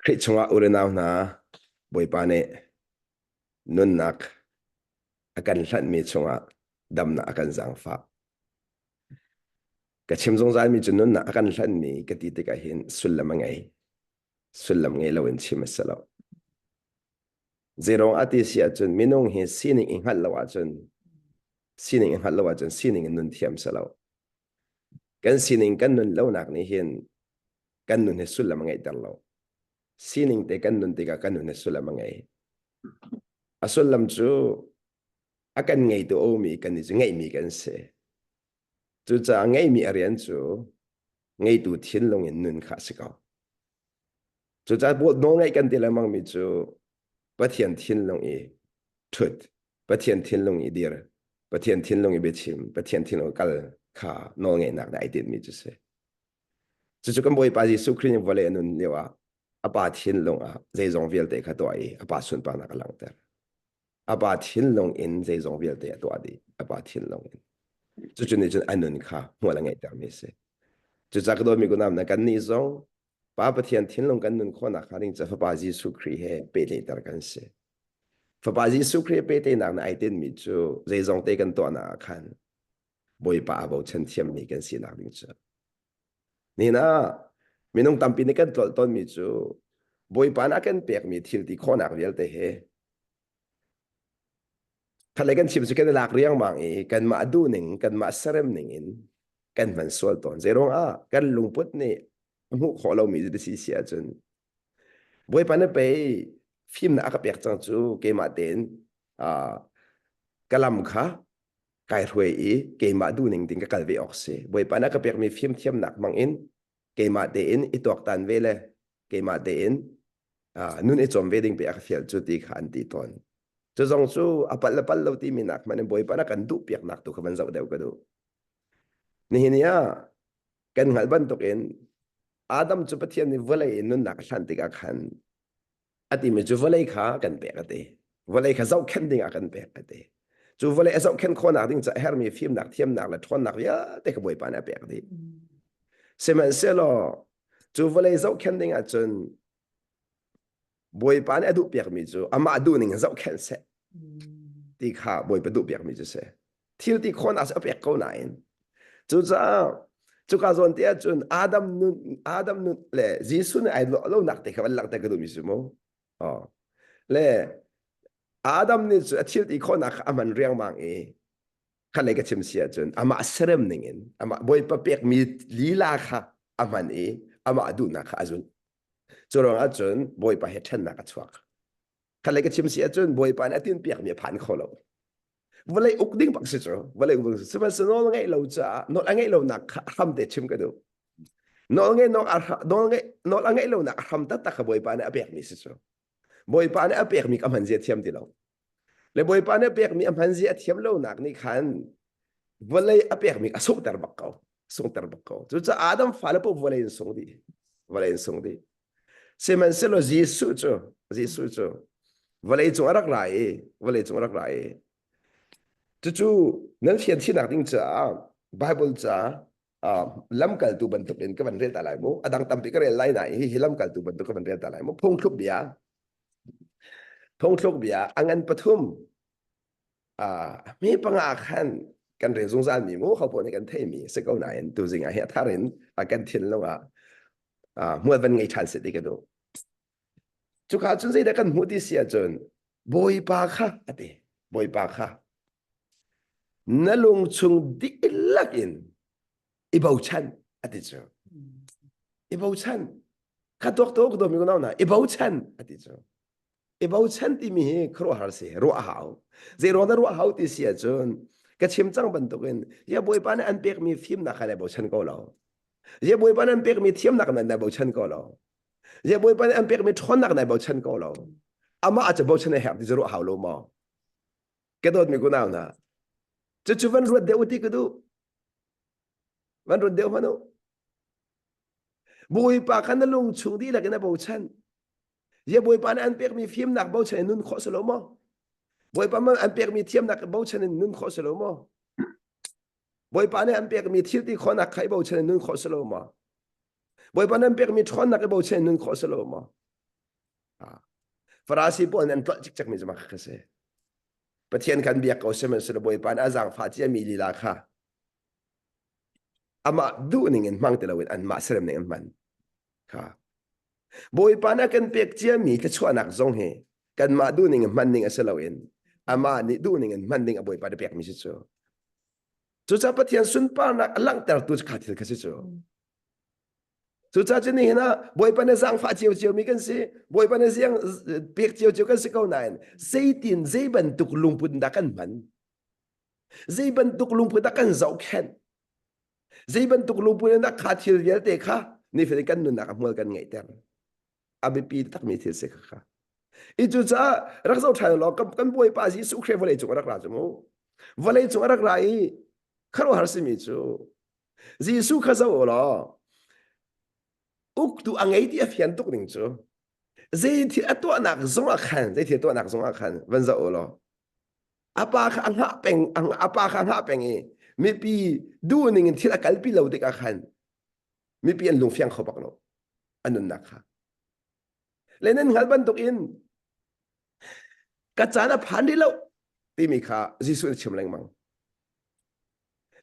Khrih chungah u le nau hna, Bawipa nih nunnak a kan hlanhmi chungah damnak a kan zaangfah. Ka chim zungzalmi cu nunnak a kan hlanhmi ka ti tikah hin sullam a ngei. Sullam ngei loin chim a si lo. Zeiruang a ti si ahcun minung hi sining i hngalh lo ahcun sining i hngalh lo ahcun sining in nun thiam si lo. Kan sining kan nun lonak nih hin kan nun hi sullam a ngeihter lo. Sining te kan nun tikah kan nun hi sullam a ngei. A sullam cu a kan ngeitu a ummi kan i cu ngeihmi kan si. Cucaah ngeihmi a rian cu ngeitu thinlung in nun kha a si ko. Cucaah nawlngaih kan ti lengmangmi cu Pathian thinlung i ṭhut, Pathian thinlung i dir, Pathian thinlung i biachim, Pathian thinlung i kal kha nawlngeihnak nih ai tinhmi cu si. Cucu kan Bawipa Jesuh Khrih nih vawlei a nun lio ah a Pa thinlung ah zeizong vialte kha tuah i a Pa sunparnak a langhter. A Pa thinlung in zeizong vialte a tuah dih. A Pa thinlung in. Cucu nih cun a nun kha hmual a ngeihtermi a si. Cucaah ka dawtmi kunam na kannih zong Pa Pathian thinlung kan nun khawhnak hnga ding cu Fapa Jesuh Khrih he pehtlaihter kan si. Fapa Jesuh Khrih pehtlaihnak nih ai tinhmi cu zeizong te kan tuahnak ah khan Bawipa aa bochan thiammi kan sinak ding cu. Nihin ah minung tampi nih kan tlolh tawnmi cu Bawipa nih a kan pekmi thil ti khawhnak vialte he khatlei kan chim cu kan i lak riangmang i kanmah duhning kanmah serem ning in kan hman sual tawn. Zeiruang ah kan lungput nih a hmuh khawh lomi cu si si ahcun Bawipa nih pei fimnak a ka pek cang cu keimah tein ka lam kha kai hruai i keimah duhning ding ka kal ve awk si. Bawipa nih a ka pekmi fimthiamnak hmang in keimah tein i tuaktan ve le keimah tein nun i cawm ve ding pe a ka fial cu ti kha an ti tawn. Cu zong cu a palh le palh lo timi nak hmanh in Bawipa nih a kan duh piaknak tu kha van zoh deuh ka duh. Nihin ni ah kan hngalh bantukin Adam cu Pathian nih vawlei in nunnak a hlan tikah khan a timi cu vawlei kha kan pek a ti. Vawlei kha zohkhenh ding ah kan pek a ti. Cu vawlei a zohkhenh khawhnak ding ca hermi fimnak, thiamnak le ṭhawnnak vialte kha Bawipa nih a pek dih. Sihmanhsehlaw cu vawlei zohkhenh ding ahcun Bawipa nih a duh piakmi cu amah duhning in zohkhenh seh ti kha Bawipa duh piakmi cu si. Thil ti khawhnak cu a pek ko nain cucaah cuka zawn te ahcun Adam nun Adam nun le Jesuh nih ai lawh lonak te kha van langhter ka duhmi si mu. Oh. Le Adam nih cu a thil ti khawhnak kha a hman riangmang i kha lei ka chim si ahcun amah serem ning in amah Bawipa pekmi lila kha a hman i amah duhnak kha a zulh. Cu ruangah cun Bawipa he ṭhennak a chuak. Kha lei ka chim si ahcun Bawipa nih a tinpiakmi a phan kho lo. Vawlei uk ding bak si cu. Vawlei uk ding si. Sihmanhsehlaw nawl ngeih lo caah nawl a ngeih lonak kha a hram te chim ka duh. Nawl ngeih nawl ngeih nawl a ngeih lonak a hram taktak kha Bawipa nih a pekmi si cu. Bawipa nih a pekmi ka hman zia thiam ti lo. Le Bawipa nih a pekmi a hman zia a thiam lonak nih khan vawlei a pekmi a sunghter bak ko. Sunghter bak ko. Cucaah Adam fale paoh vawlei in sung dih. Vawlei in sung dih. Sihmanhsehlaw Jesuh cu Jesuh cu vawlei cung a rak ra i vawlei cung a rak ra i cucu nan fian thinak ding caah Bible ca lamkaltu bantuk in ka van rel ta lai mu a dang tampi ka rel lai na hi hi lamkaltu bantuk ka van rel ta lai mu phungthluk bia phungthluk bia a ngan pathum mi panga khan kan rel zungzal mi mu ho paoh nih kan theimi si ko nain tuzing ah hi a thar in kan thinlung ah hmual van ngei ṭhan seh ti ka duh cuka cun zeidah kan hmuh ti si ahcun Bawipa kha a ti Bawipa kha na lung chung dihlak in i bochan a ti cu i bochan kha tuak tuak dawmi ko na i bochan a ti cu i bochan timi hi khuaruahhar si ruah a hau zei ruang dah ruah hau ti si ahcun ka chim cang bantukin ya bawipa nih an pekmi fimnak kha nai bochan ko lo ya bawipa nih an pekmi thiamnak na nai bochan ko lo ya bawipa nih an pekmi ṭhawnnak nai bochan ko lo amah a cu bochan a herh ti cu ruah hau lo maw ka dawtmi kunau hna cucu van ruat deuh ti ka duh van ruat deuh hmanh u bawipa kha na lung chung dihlak in a bochan Zia Bawipa nih an pekmi fimnak bochan in nun khawh si lo maw? Bawipa an pekmi thiamnak bochan in nun khawh si lo maw? Bawipa nih an pekmi thil ti khawhnak kha i bochan in nun khawh si lo maw? Bawipa nih an pekmi ṭhawnnak i bochan in nun khawh si lo maw? Farasi pawl nih an tlolh cikcekmi cu mah kha si. Pathian kan biak ko sihmanhsehlaw Bawipa nih a zaangfah ciami lila kha amah duh ning in hmang ti loin anmah serem ning in hman. Kha. Bawipa nih a kan pek ciami thluachuahnak zong hi kanmah duh ning in hman ding a si loin amah nih duh ning in hman ding a Bawipa nih pekmi si cu. Cucaah Pathian sunparnak a langhtertu cu kha thil kha si cu. Cucaah cu nihin ah Bawipa nih zaangfah ciocio mi kan si, Bawipa nih ziang pek ciocio kan si ko nain zeitin zei bantuk lungput dah kan hman? Zei bantuk lungput dah kan zohkhenh? Zei bantuk lungput in dah kha thil vialte kha nifatin kan nunnak ah hmual kan ngeihter? A biapi takmi thil si kha. I cucaah rak zoh ṭhan law kan Bawipa Jesuh Khrih vawlei cung a rak ra cu mu. Vawlei cung a rak ra i khuaruahhar simi cu Jesuh kha zoh u law uktu a ngei ti a fian tuk ning cu zei thil a tuahnak zong ah khan zei thil tuahnak zong ah khan van zoh u law a pa kha a hngah peng a pa kha a hngah peng i mipi duh ning in thil a kalpi lo tikah khan mipi an lungfiang kho bak lo a nunnak kha le nan hngal bantuk in ka caan a phan rih lo timi kha Jesuh nih chim lengmang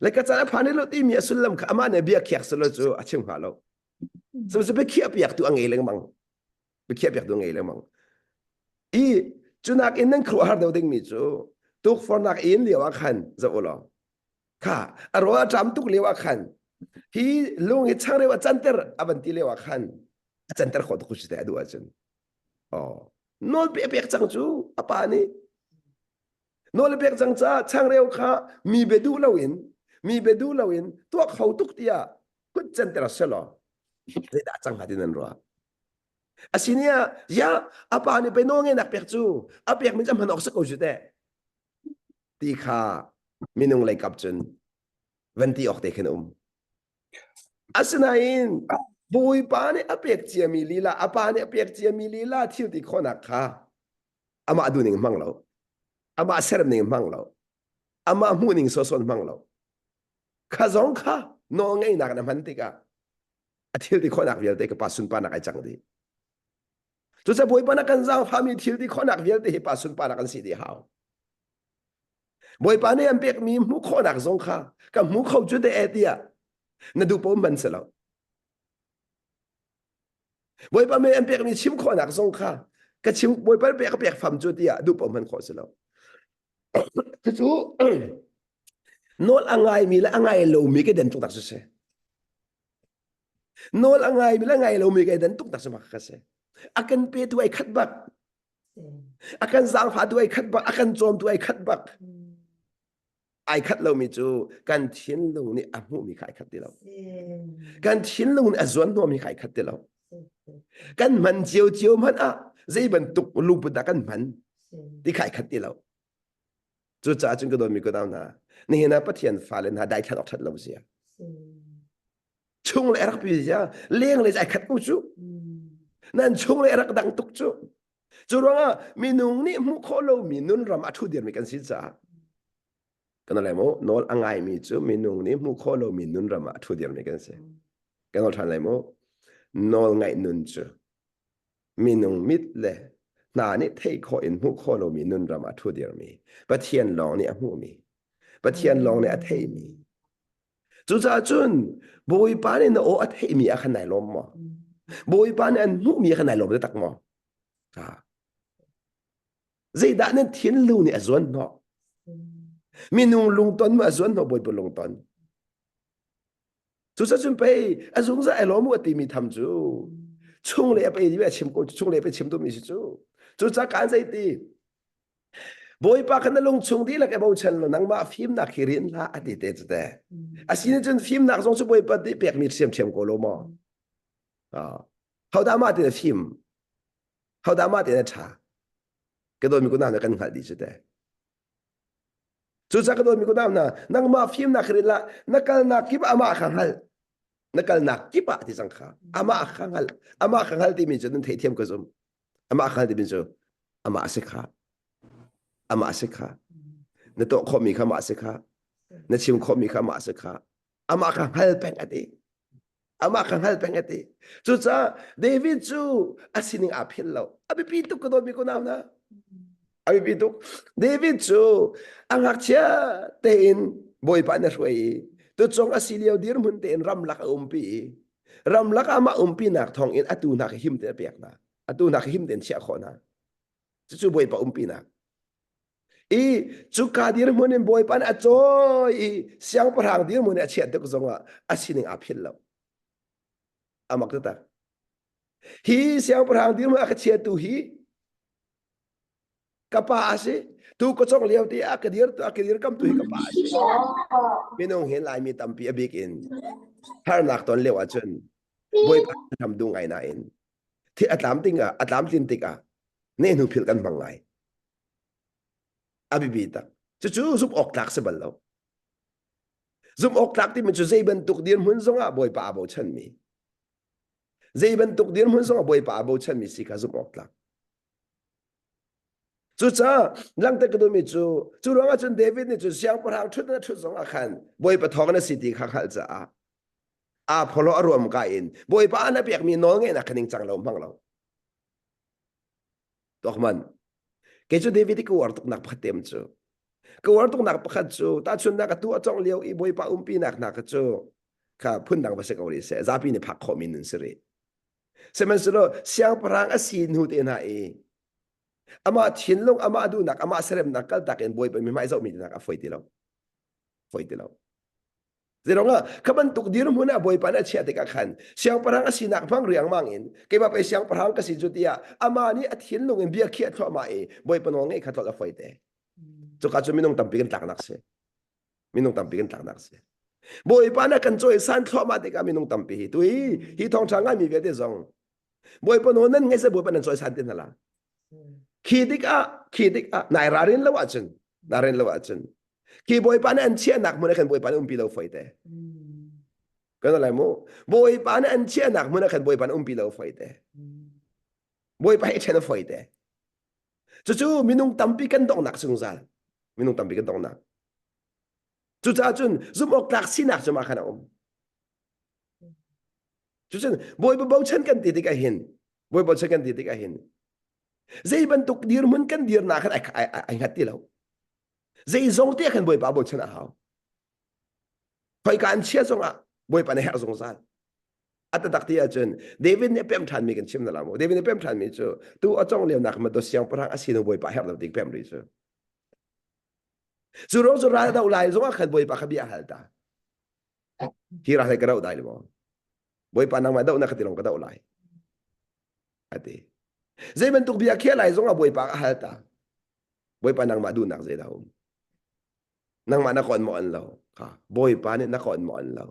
Le ka caan a phan lo timi a sullam kha amah nih bia khiak selo cu a chim hnga lo. So cu biakhiah piaktu a ngei lengmang. Biakhiah piaktu a ngei lengmang. I cunak in nan khuaruahhar deuh dingmi cu tukforhnak in lio ah khan zoh u law kha a rawl a ṭam tuk lio ah khan hi lung hi changreu a canter a van ti lio ah khan a canter khawh tuk si te a duh ahcun oh nawl pe pek cang cu a pa nih Nawl a pek cang caah changreu kha mi bia duh loin mi bia duh loin tuah kho tuk tiah kut canter selaw zeidah cang hnga ti nan ruah? Asini ah ya a pa nih pei nawl ngeihnak pek cu a pek mi cu a hman awk si ko cu teh ti kha minung lei kap cun van ti awk te khin a um. Asinain Bawipa nih a pek ciami lila a pa nih a pek ciami lila thil ti khawhnak kha amah duhning hmang lo amah serning hmang lo amah hmuhning sawsawt hmang lo kha zong kha nawl ngeihnak na hman tikah a thil ti khawhnak vialte ka pa sunparnak ai cang dih cucaah bawipa na kan zaangfahmi thil ti khawhnak vialte hi pa sunparnak kan si dih hau bawipa nih an pekmi hmuh khawhnak zong kha ka hmu kho cu te e tiah na duh paoh man si lo Bawipa mei an pekmi chim khawhnak zong kha ka chim Bawipa pek ka pek fam cu tiah duh paoh hman khawh si lo. Cucu nawl a ngaimi le a ngai lomi ka den tuk tak si. Nawl a ngaimi le a ngai lomi ka den tuk tak si mak ka si. A kan petu ai khat bak. A kan zaangfahtu ai khat bak. A kan cawmtu ai khat bak. Ai khat lomi cu kan thinlung nih a hmuhmi kha ai khat ti lo. Kan thinlung nih a zuan hnawhmi kha ai khat ti lo. Kan hman ciocio hmanh ah zei bantuk lungput dah kan hman ti kha ai khat ti lo. Cucaah cun ka dawtmi ka nau hna, nihin ah Pathian fale hna daithlan awk ṭhat lo zia. Chung le rak pi zia, leng le ai khat ko cu. Nan chung le rak dang tuk cu. Cu ruangah minung nih hmuh khawh lomi nun ram a ṭhu dirmi kan si caah kan lai mu nawl a ngaimi cu minung nih hmuh khawh lomi nun ram ah a ṭhu dirmi kan si. Kan nawl ṭhan lai mu. Nawl ngaih nun cu minung mit le hna nih theih khawh in hmuh khawh lomi nun ram ah a ṭhu dirmi Pathian lawng nih a hmuhmi Pathian lawng nih a theihmi Cucaah cun Bawipa nih na aw a theihmi ah khan nai lawm maw? Bawipa nih an hmuhmi ah khan nai lawm taktak maw? Zeidah nan thinlung nih a zuan hnawh? Minung lungton maw a zuan hnawh Bawipa lungton? Cucaah cun pei a zungzal ai lawm u a timi tham cu chung le a pei a chim ko chung le a pei chim duhmi si cu. Cucaah kaan zei ti Bawipa kha na lungchung dihlak i bochan law nangmah fimnak hi rin hlah a ti te cu te. Asinain cun fimnak zong cu Bawipa nih pekmi ṭhiamṭhiam ko lo maw? Hodah mah tin a fim? Hodah mah tin a ṭha? Ka dawtmi kunau hna kan hngalh dih cu te. Cucaah ka dawtmi kunau hna, nangmah fimnak hi rin hlah, na kalnak kip ah amah kha hngalh. Na kalnak kip ah ti cang kha. Amah kha hngalh. Amah kha hngalh timi cu nan theihthiam ka zum. Amah kha timi cu amah a si kha. Amah a si kha. Na tuah khawhmi kha amah a si kha. Na chim khawhmi kha amah si kha. Amah kha hngal peng a ti. Amah kha hngal peng a ti. Cucaah David cu a sining aa philh lo. A biapi tuk ka dawtmi ko nau na. A biapi tuk. David cu a ngakchia tein Bawipa na hruai i tucong a si lio dirhmun tein ramlak a umpi i ramlak ah mah umpinak thawng in atu hna kha him tein a pek hna. Atu hna kha him tein chiah khawh hna. Cucu Bawipa umpinak. I cuka dirhmun in Bawipa nih a cawi i siangpahrang dirhmun in a chiah tuk zongah a sining aa philh lo. A mak taktak. Hi siangpahrang dirhmun a ka chiatu hi ka pa a si. Tu ka cong lio te ah ka dir a ka dirkamtu hi ka pa a si. Minung hin Laimi tampi a bik in harnak ton lio ahcun Bawipa hram duh ngai nain thil a tlam tikah a tlamtlin tikah nehhnu philh kan hmang ngai. A biapi tak. Cucu zumh awk tlak si bal lo. Zumh awk tlak timi cu zei bantuk dirhmun zongah Bawipa aa bochanmi. Zei bantuk dirhmun zongah Bawipa aa bochanmi si kha zumh awk tlak. Cucaah langhter ka duhmi cu cu ruangah cun David nih cun siangpahrang ṭhut na ṭhut zongah khan Bawipa thawng na si ti kha hngalh caah aa pholo a ruam ka in Bawipa na pekmi nawlngeihnak kha ningcang lo hmang lo. Tuakman. Kei cu David i ka uar tuknak pakhat tem cu. Ka uar tuknak pakhat cu tahchunnak atu a cong lio i Bawipa umpinak hna kha cu kha phundang va si ko rih seh zapi nih phak khawhmi nun si rih. Sihmanhsehlaw siangpahrang a si hnu te hna i amah thinlung amah duhnak amah seremnak kaltak in Bawipa mi hmai zohmi nak a foi ti lo. Foi ti lo. Zeiruangah kha bantuk dirhmun ah Bawipa nih a chiah tikah khan siangpahrang a sinak hmang riangmang in keimah pei siangpahrang ka si cu tiah amah nih a thinlung in bia khiah thluahmah i Bawipa nawl ngeih kha tlolh a foi te. Cuka cu minung tampi kan tlaknak si. Minung tampi kan tlaknak si. Bawipa nih a kan cawisan thluahmah tikah minung tampi hi tu hi hi thawngṭha ngaimi vialte zong Bawipa nawl nan ngaih se Bawipa nan cawisan te hna la. Khi tikah khi tikah nai ralrin lo ahcun nai rin lo ahcun Khi Bawipa nih an chiahnak hmun ah khan Bawipa nih umpi lo foi te. Kan lai mu. Bawipa nih an chiahnak hmun ah khan Bawipa nih umpi lo foi te. Bawipa hi ṭhen a foi te. Cucu minung tampi kan donghnak zungzal. Minung tampi kan donghnak. Cucaah cun zumh awk tlak sinak cu mah khan a um. Cucun Bawipa bochan kan ti tikah hin Bawipa bochan kan ti tikah hin zei bantuk dirhmun kan dirnak khan ai ai hngat ti lo. Zeizong te khan Bawipa bochan a hau. Khoika an chia zongah Bawipa nih herh zungzal. A taktak ti ahcun David nih a pem ṭhanmi kan chim na la mu. David nih a pem ṭhanmi cu tu a cong lio nak ma to siangpahrang a sinu Bawipa herh lo ti pem rih cu. Cu ruang cu ral do lai zongah khan Bawipa kha bia hal ta. Hi ral he ka doh dai le maw? Bawipa nangmah doh na ka ti long ka doh lai. A ti. Zei bantuk bia khiah lai zongah Bawipa ka hal ta. Bawipa nangmah duhnak zeidah um? Nangmah na kawn maw an lo? Kha Bawipa nih na kawn maw an lo?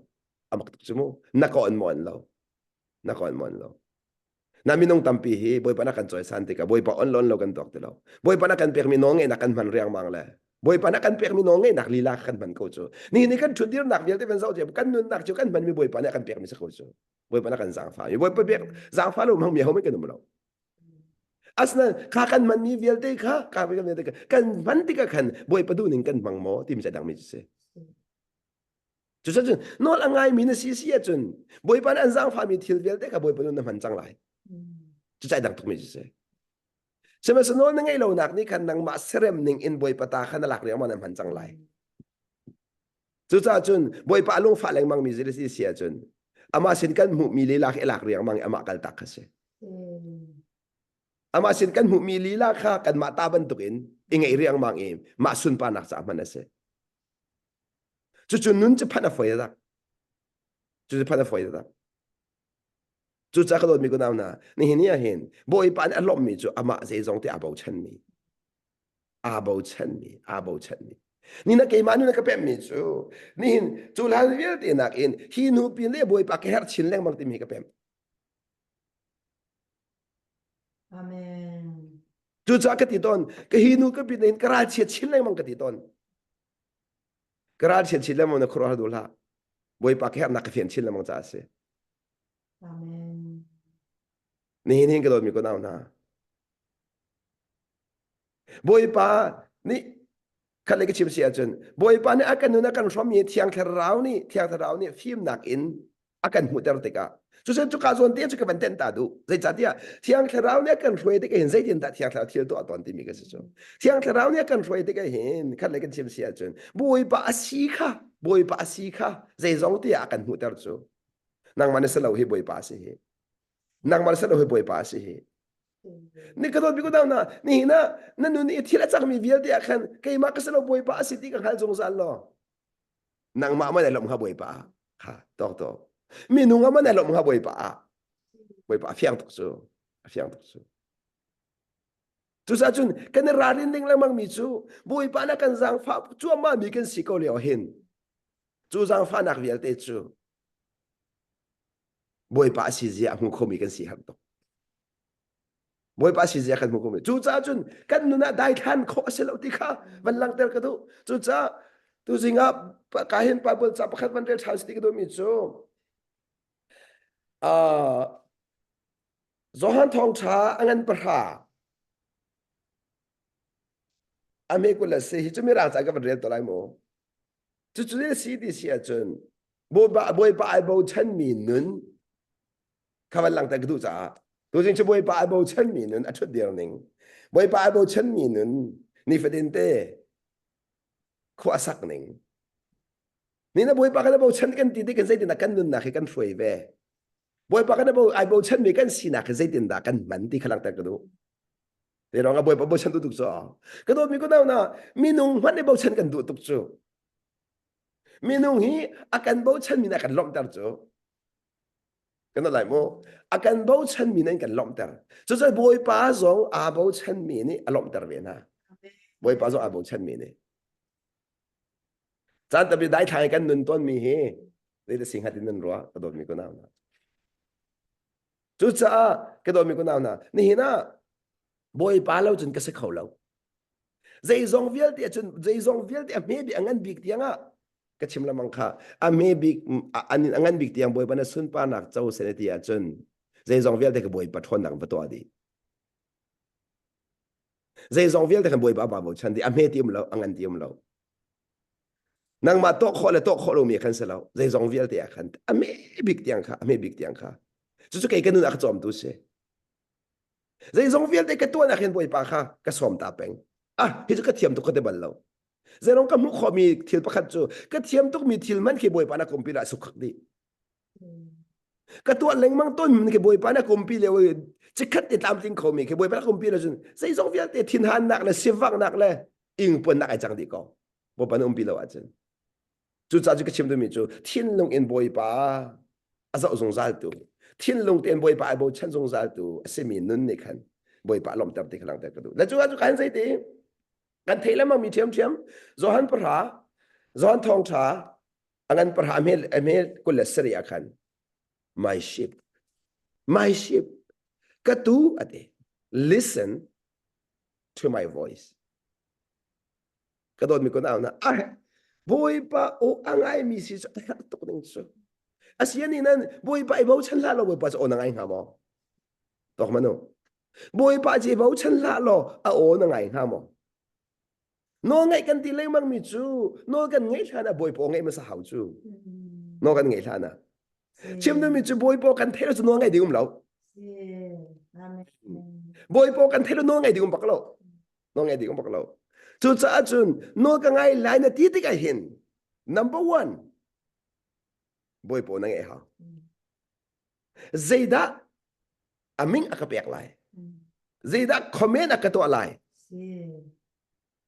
Amak tuk cu mu. Na kawn maw an lo? Na kawn maw an lo? Na minung tampi hi Bawipa na kan cawisan tikah Bawipa on lo on lo kan tuak ti lo. Bawipa na kan pekmi nawlngeihnak kan hman riangmang le Bawipa na kan pekmi nawlngeihnak lila kan hman ko cu. Ni ni kan ṭhutdirnak vialte kan zoh kan nunnak cu kan hmanmi Bawipa nih a kan pekmi si ko cu. Bawipa na kan zaangfah mi Bawipa pek zaangfah lo hmangmi ho kan um lo. Asinain kha kan hmanmi vialte kha ka vialte kha kan hman tikah khan Bawipa duhning kan hmang maw timi cu a dangmi cu si. Cucun nawl a ngaimi na si si ahcun Bawipa nih an zaangfahmi thil vialte kha Bawipa nun na hman cang lai. Cucu ai dang tukmi cu si. Sihmanhsehlaw nawl na ngeih lonak nih khan nangmah serem ning in Bawipa ta kha na lak riangmang na hman cang lai. Cucaah cun Bawipa a lungfah lengmangmi zil si si ahcun amah sin kan hmuhmi lila khi lak riangmang i amah kaltak kha si. Amah sin kan hmuhmi lila kha kanmah ta bantukin i ngeih riangmang i mah sunparnak caah hman a si. Cucu nun cu phanh a fawi tak. Cucu phanh a fawi tak. Cucaah ka dawtmi kunau hna, nihin ni ah hin Bawipa nih a lawmhmi cu amah zeizong te aa bochanmi. Aa bochanmi, aa bochanmi. Ni na keimah nu na ka pemmi cu nihin cu hlan vialte nakin hi nu pin le Bawipa ka herh chin lengmang timi hi ka pem. Amen. Cucaah ka ti tawn, ka hi nu ka pin in ka ralchia chin lengmang ka ti tawn. Ka ralchia chin lengmang na khuaruah duh hlah. Bawipa ka herhnak ka fian chin lengmang caah a si. Amen. Nihin hin ka dawtmi ko nau hna. Bawipa nih. Khat le ka chim si ahcun Bawipa nih a kan nun a kan hrawmmi Thiang Thlarau nih Thiang Thlarau nih fimnak in a kan hmuhter tikah cucun cuka zawn te cu ka van tenh ta duh. Zeicahtiah Thiang Thlarau nih a kan hruai tikah hin zeitindah Thiang Thlarau thil tuah tawn timi ka si cu. Thiang Thlarau nih a kan hruai tikah hin khat le kan chim si ahcun Bawipa a si kha Bawipa a si kha zeizong te ah a kan hmuhter cu. Nangmah na si lo hi Bawipa a si hi. Nangmah na si lo hi Bawipa a si hi. Ni ka dawt bi ko na nihin ah na nun i thil a cangmi vialte ah khan keimah ka si lo Bawipa a si ti ka hngal zungzal law nangmah man ai lawmh hnga Bawipa kha tawk tawk minung ah man ai lawmh hnga Bawipa Bawipa a fiang tuk cu a fiang tuk cu cucaah cun kan i ralrin ding lengmang mi cu Bawipa na kan zaangfah cuahmah mi kan si ko lio hin cu zaangfahnak vialte cu Bawipa a si zia a hmu khomi kan si har tuk. Bawipa si zia kan hmu khomi. Cucaah cun kan nun ah daithlan khawh a si lo ti kha van langhter ka duh. Cucaah tuzing ah ka hin Bible ca pakhat van rel ṭhan si ti ka duhmi cu uh, Johan thawngṭha a ngan pahra a me kul le si hi cu mirang ca ka van rel to lai mu. Cucu a si ti si ahcun Bawipa Bawipa ai bochanmi nun kha van langhter ka duh caah tuzing cu Bawipa ai bochanmi nun a ṭhut dir ning Bawipa ai bochanmi nun nifatin te khua a sak ning ni na Bawipa kan bochan kan ti tik zeitindah kan nunnak hi kan hruai ve Bawipa kan ai bochanmi kan sinak hi zeitindah kan hman ti kha langhter ka duh Te rong a Bawipa bochan duh tuk cu. Ka dawtmi ku na minung hmanh nih bochan kan duh tuk cu. Minung hi a kan bochan mi na kan lawmhter cu. Kan lai mu. A kan bochan mi nan kan lawmhter. Cucu Bawipa zong aa bochan mi nih a lawmhter ve hna. Bawipa zong aa bochan mi nih. Caan tampi daithlang kan nun tawn mi hi zei da sing hatin nan ruah ka dawtmi ku nau na. Cucaah ka dawtmi kunau hna, nihin ah Bawipa lo cun ka si kho lo. Zeizong vialte cun zeizong vialte a hme bik a ngan bik tiang ah ka chim lamang kha a hme bik a ngan bik tiang Bawipa na sunparnak co sen ti ahcun zeizong vialte ka Bawipa ṭhawnnak va tuah dih. Zeizong vialte kan Bawipa ba bochan dih a hme ti um lo a ngan ti um lo. Nangmah tuah khawh le tuah khawh lomi khan si lo. Zeizong vialte ah khan a me bik tiang kha a me bik tiang kha. Cucu kei ka nun a ka cawmtu si. Zeizong vialte ka tuahnak hin Bawipa kha ka sawm ta peng. Ah, hi cu ka thiam tuk ka ti bal lo. Zeirong ka hmuh khawhmi thil pakhat cu ka thiam tukmi thil man khi Bawipa na kumpi la sukhak dih. Ka tuah lengmang tawn mi khi Bawipa na kumpi lio i chikkhat te tlamtling khomi khi Bawipa na kumpi la cun zeizong vialte thinhannak le sivaknak le ingpuannak ai cang dih ko. Bawipa na umpi lo ahcun. Cucaah cu ka chim duhmi cu thinlung in Bawipa a zoh zungzal tu, thinlung tein Bawipa ai bochan zungzal tu a simi nun nih khan Bawipa a lawmhter ti kha langhter ka duh. Le cu ah cu kan zei ti kan theih lengmang mi ṭhiamṭhiam Johan pahra Johan thawngṭha a ngan pahra a hme a hme 27 ah khan my sheep my sheep ka tu a ti listen to my voice ka dawtmi kun au na ah bawipa aw a ngaimi si cu a herh tuk ding cu asian in nan bawipa i bochan hlah law bawipa cu aw na ngai hnga maw tok manu bawipa ci bochan hlah law a aw na ngai hnga maw nawl ngaih kan ti lengmang mi cu nawl kan ngaih hlan ah bawipa aw ngaih hmasa hau cu nawl kan ngaih hlan ah chim mi cu bawipa kan theih lo cu nawl ngaih ding um lo bawipa kan theih lo nawl ngaih ding um bak lo nawl ngaih ding um bak lo cucaah cun nawl ka ngai lai na ti tikah hin number one bawipa na ngeih hau zeidah a min a ka pek lai zeidah comment a ka tuah lai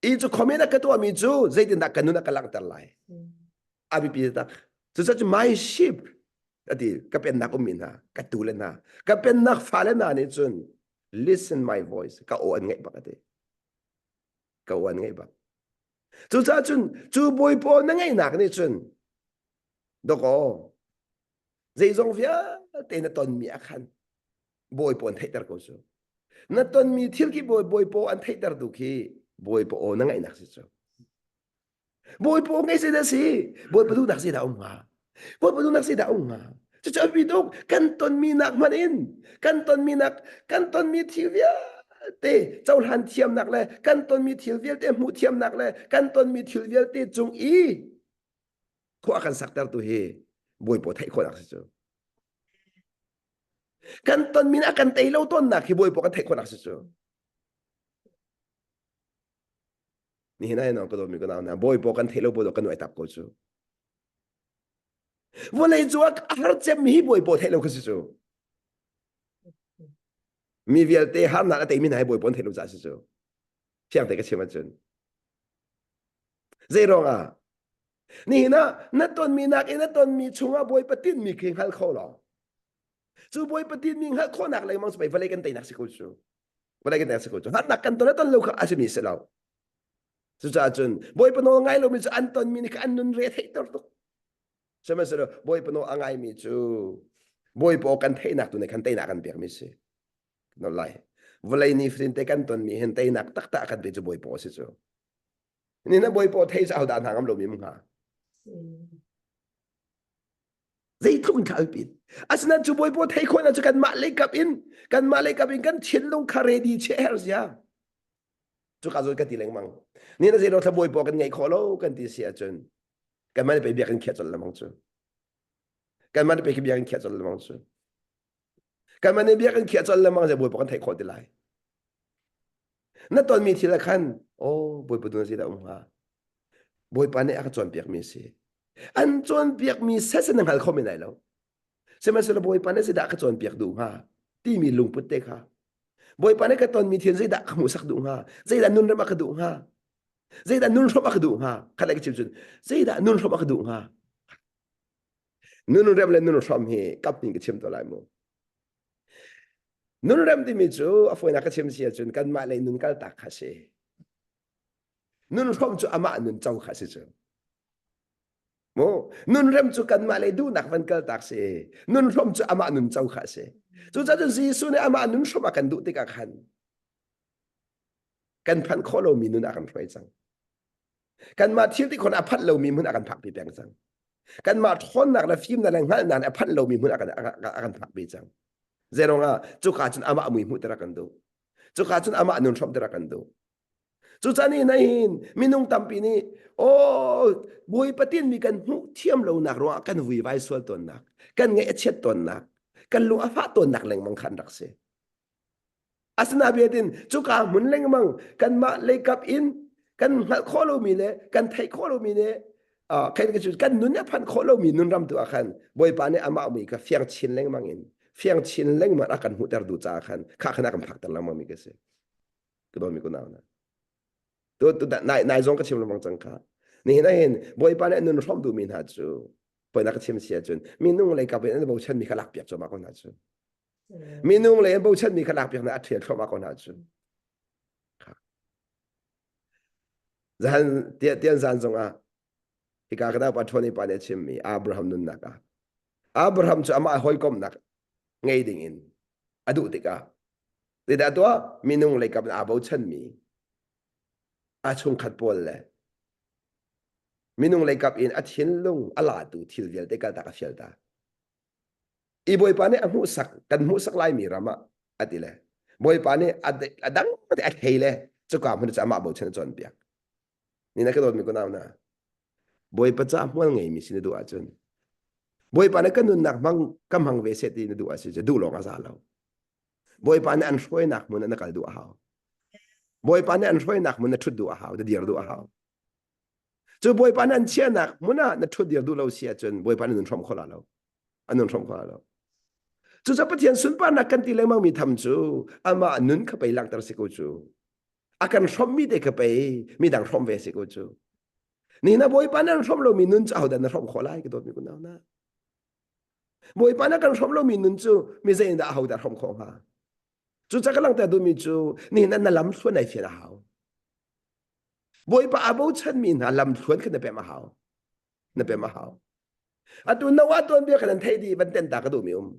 i cu comment a ka tuahmi cu zeitindah ka nun a ka langhter lai a biapi tak cucaah my sheep ati ka pennak ummi hna ka tu le hna ka pennak fale hna nih cun listen my voice ka aw an ngaih bak ati ka aw an ngaih bak cucaah cun cu bawipaw na ngaihnak nih cun dakaw zeizong vialte na tonmi ah khan bawipaw an theihter ko cu na tonmi thil khi bawi bawipaw an theihter tu khi bawipa aw na ngaihnak si cu Bawipa aw ngaih zeidah si? Bawipa duhnak zeidah um hnga? Bawipa duhnak zeidah um hnga? Cucu a biapi tuk. Kan tonmi nak hmanh in kan tonmi nak kan tonmi thil vialte. vialte cohlan thiamnak le kan tonmi thil vialte hmuh thiamnak le kan tonmi thil vialte cung i khua kan saktertu hi Bawipa theih khawhnak si cu. Kan tonmi a kan tei lo tawnnak hi Bawipa kan theih khawhnak si cu. Nihin ai nong ka dawtmi ka nau hna Bawipa kan theih lo bawi kan nuai tap ko cu. Vawlei cu a har cemmi hi Bawipa theih lo kha si cu. Mi vialte harnak a teimi hna hi Bawipa an theih lo caah si cu. Fiang te ka chim ahcun. Zei ruangah? Nihin ah na tonmi nakin na tonmi chungah Bawipa tinhmi khi hngal kho law. Cu Bawipa tinhmi hngalh khawhnak lengmang cu pei vawlei kan teinak si ko cu. Vawlei kan teinak si ko cu. Harnak kan ton a ton lo kha a simi si lo. Cucaah cun Bawipa nawl ngai lomi cu an tonmi nih kha an nun re theihter tuk. Sihmanhsehlaw Bawipa nawl a ngaimi cu Bawipa aw kan theihnak tu nih khan teinak kan pekmi si. Nawl lai. Vawlei ni fatin te kan tonmi hin teinak taktak kan pe cu Bawipa aw si cu. Ni na Bawipa aw thei cu ahodah hna ngam lomi mu hnga? Zeitluk in thla pin. Asinain cu Bawipa thei khawhnak cu kanmah leikap in kanmah leikap in kan thinlung kha ready che her zia. Cuka zawn kan ti lengmang. Ni na zeido thla Bawipa kan ngeih khawh lo kan ti si ahcun kanmah nih pei bia kan khiah colh lengmang cu. Kanmah nih pei bia kan khiah colh lengmang cu. Kanmah nih bia kan khiah colh lengmang zei Bawipa kan theih khawh ti lai. Na tonmi thil ah khan oh Bawipa dun zeidah um hnga? Bawipa nih a ka cawnpiakmi a si. An cawnpiakmi setsai na hngal kho men lai lo. Sihmanhsehlaw Bawipa nih zeidah a ka cawnpiak duh hnga timi lungput te kha Bawipa nih ka tonmi thil zeidah ka hmuhsak duh hnga? Zeidah nunram a ka duh hnga? Zeidah nun hrawm a ka duh hnga? Khat le ka chim cun zeidah nun hrawm a ka duh hnga? Nun rem le nun hrawm hi kap ning ka chim to lai mu. Nun rem timi cu a fawinak ka chim si ahcun kanmah lei nun kaltak kha si. Nun hrawm cu amah nun co kha si cu. Mu nun rem cu kanmah lei duhnak van kaltak si. Nun hrawm cu amah nun co kha si. Cucaah cun Jesuh nih amah nun hrawm a kan duh tikah khan kan phanh khawh lomi nun a kan hruai cang. Kanmah thil ti khon a phanh lomi hmun a kan phakpi peng cang. Kanmah ṭhawnnak le fimnak le hngalhnak nih a phanh lomi hmun a kan, a kan phakpi cang. Zeiruang ah cuka cun amah mui hmuhter a kan duh. Cuka cun amah nun hrawmter a kan duh. Cucaah ni hin minung tampi nih aw Bawipa tinmi kan hmuh thiam lonak ruangah kan vuivai sual tawnnak, kan ngaih a chiat tawnnak, kan lung a fah tawnnak lengmang kha an rak si. Asinain cuka hmun lengmang kanmah leikap in kan hngalh khawh lomi le kan theih khawh lomi le kan nun a phanh khawh lomi nun ram tu ah khan Bawipa nih amah mui kha fiang chin lengmang in fiang chin lengmang a kan hmuhter duh caah khan kha khan a kan phakter lengmang mi ka si. Ka dawmi ku nau na. Tu tu nai nai zong ka chim lengmang cang kha. Nihin ah hin Bawipa nih nun hrawm duhmi hna cu poina ka chim si ahcun minung leikap in an bochanmi kha lakpiak cuahmah ko hna cu. Minung le an bochanmi kha lakpiak a ṭhial thluahmah ko hna cu. Zan tian zan zongah hika ka pa Tony pa nih a chimmi Abraham nunnak ah Abraham cu amah hawikomhnak ngei ding in a duh tikah zeidah tuah minung leikap in aa bochanmi a chungkhat pawl le minung leikap in a thinlung a latu thil vialte kaltak a fial ta. I Bawipa nih a hmuhsak kan hmuhsak laimi ram ah a ti le Bawipa nih a dang te a thei le cuka hmun cu amah bochan a cawnpiak. Ni na ka dawtmi ka nau hna Bawipa ca hmual ngeimi si na duh ahcun Bawipa nih ka nunnak hmang ka hmang ve seh ti na duh ahcun duh lawng a za lo. Bawipa nih an hruainak hmun ah na kal duh a hau. Bawipa nih an hruainak hmun na ṭhut duh a hau, na dir duh a hau. Cu Bawipa nih an chiahnak hmun ah na ṭhut dir duh lo si ahcun Bawipa nih nun hrawm kho la lo. An nun hrawm kho la lo. Cucaah Pathian sunparnak kan ti lengmang mi tham cu amah nun kha pei langhter si ko cu. A kan hrawmmi te kha pei midang hrawm ve si ko cu. Ni na Bawipa nih an hrawm lomi nun cu ahodah na hrawm khawh lai ka dawtmi kunau na. Bawipa nih kan hrawm lomi nun cu mi zei dah ahodah hrawm khawh hnga? Cucaah ka langhter duhmi cu nihin na lam thluan ai fian a hau. Bawipa aa bochanmi hna lamthluan kha na pem a hau. Na pem a hau. Atu Noah tuanbia kha nan theih dih van ten ta ka duhmi um.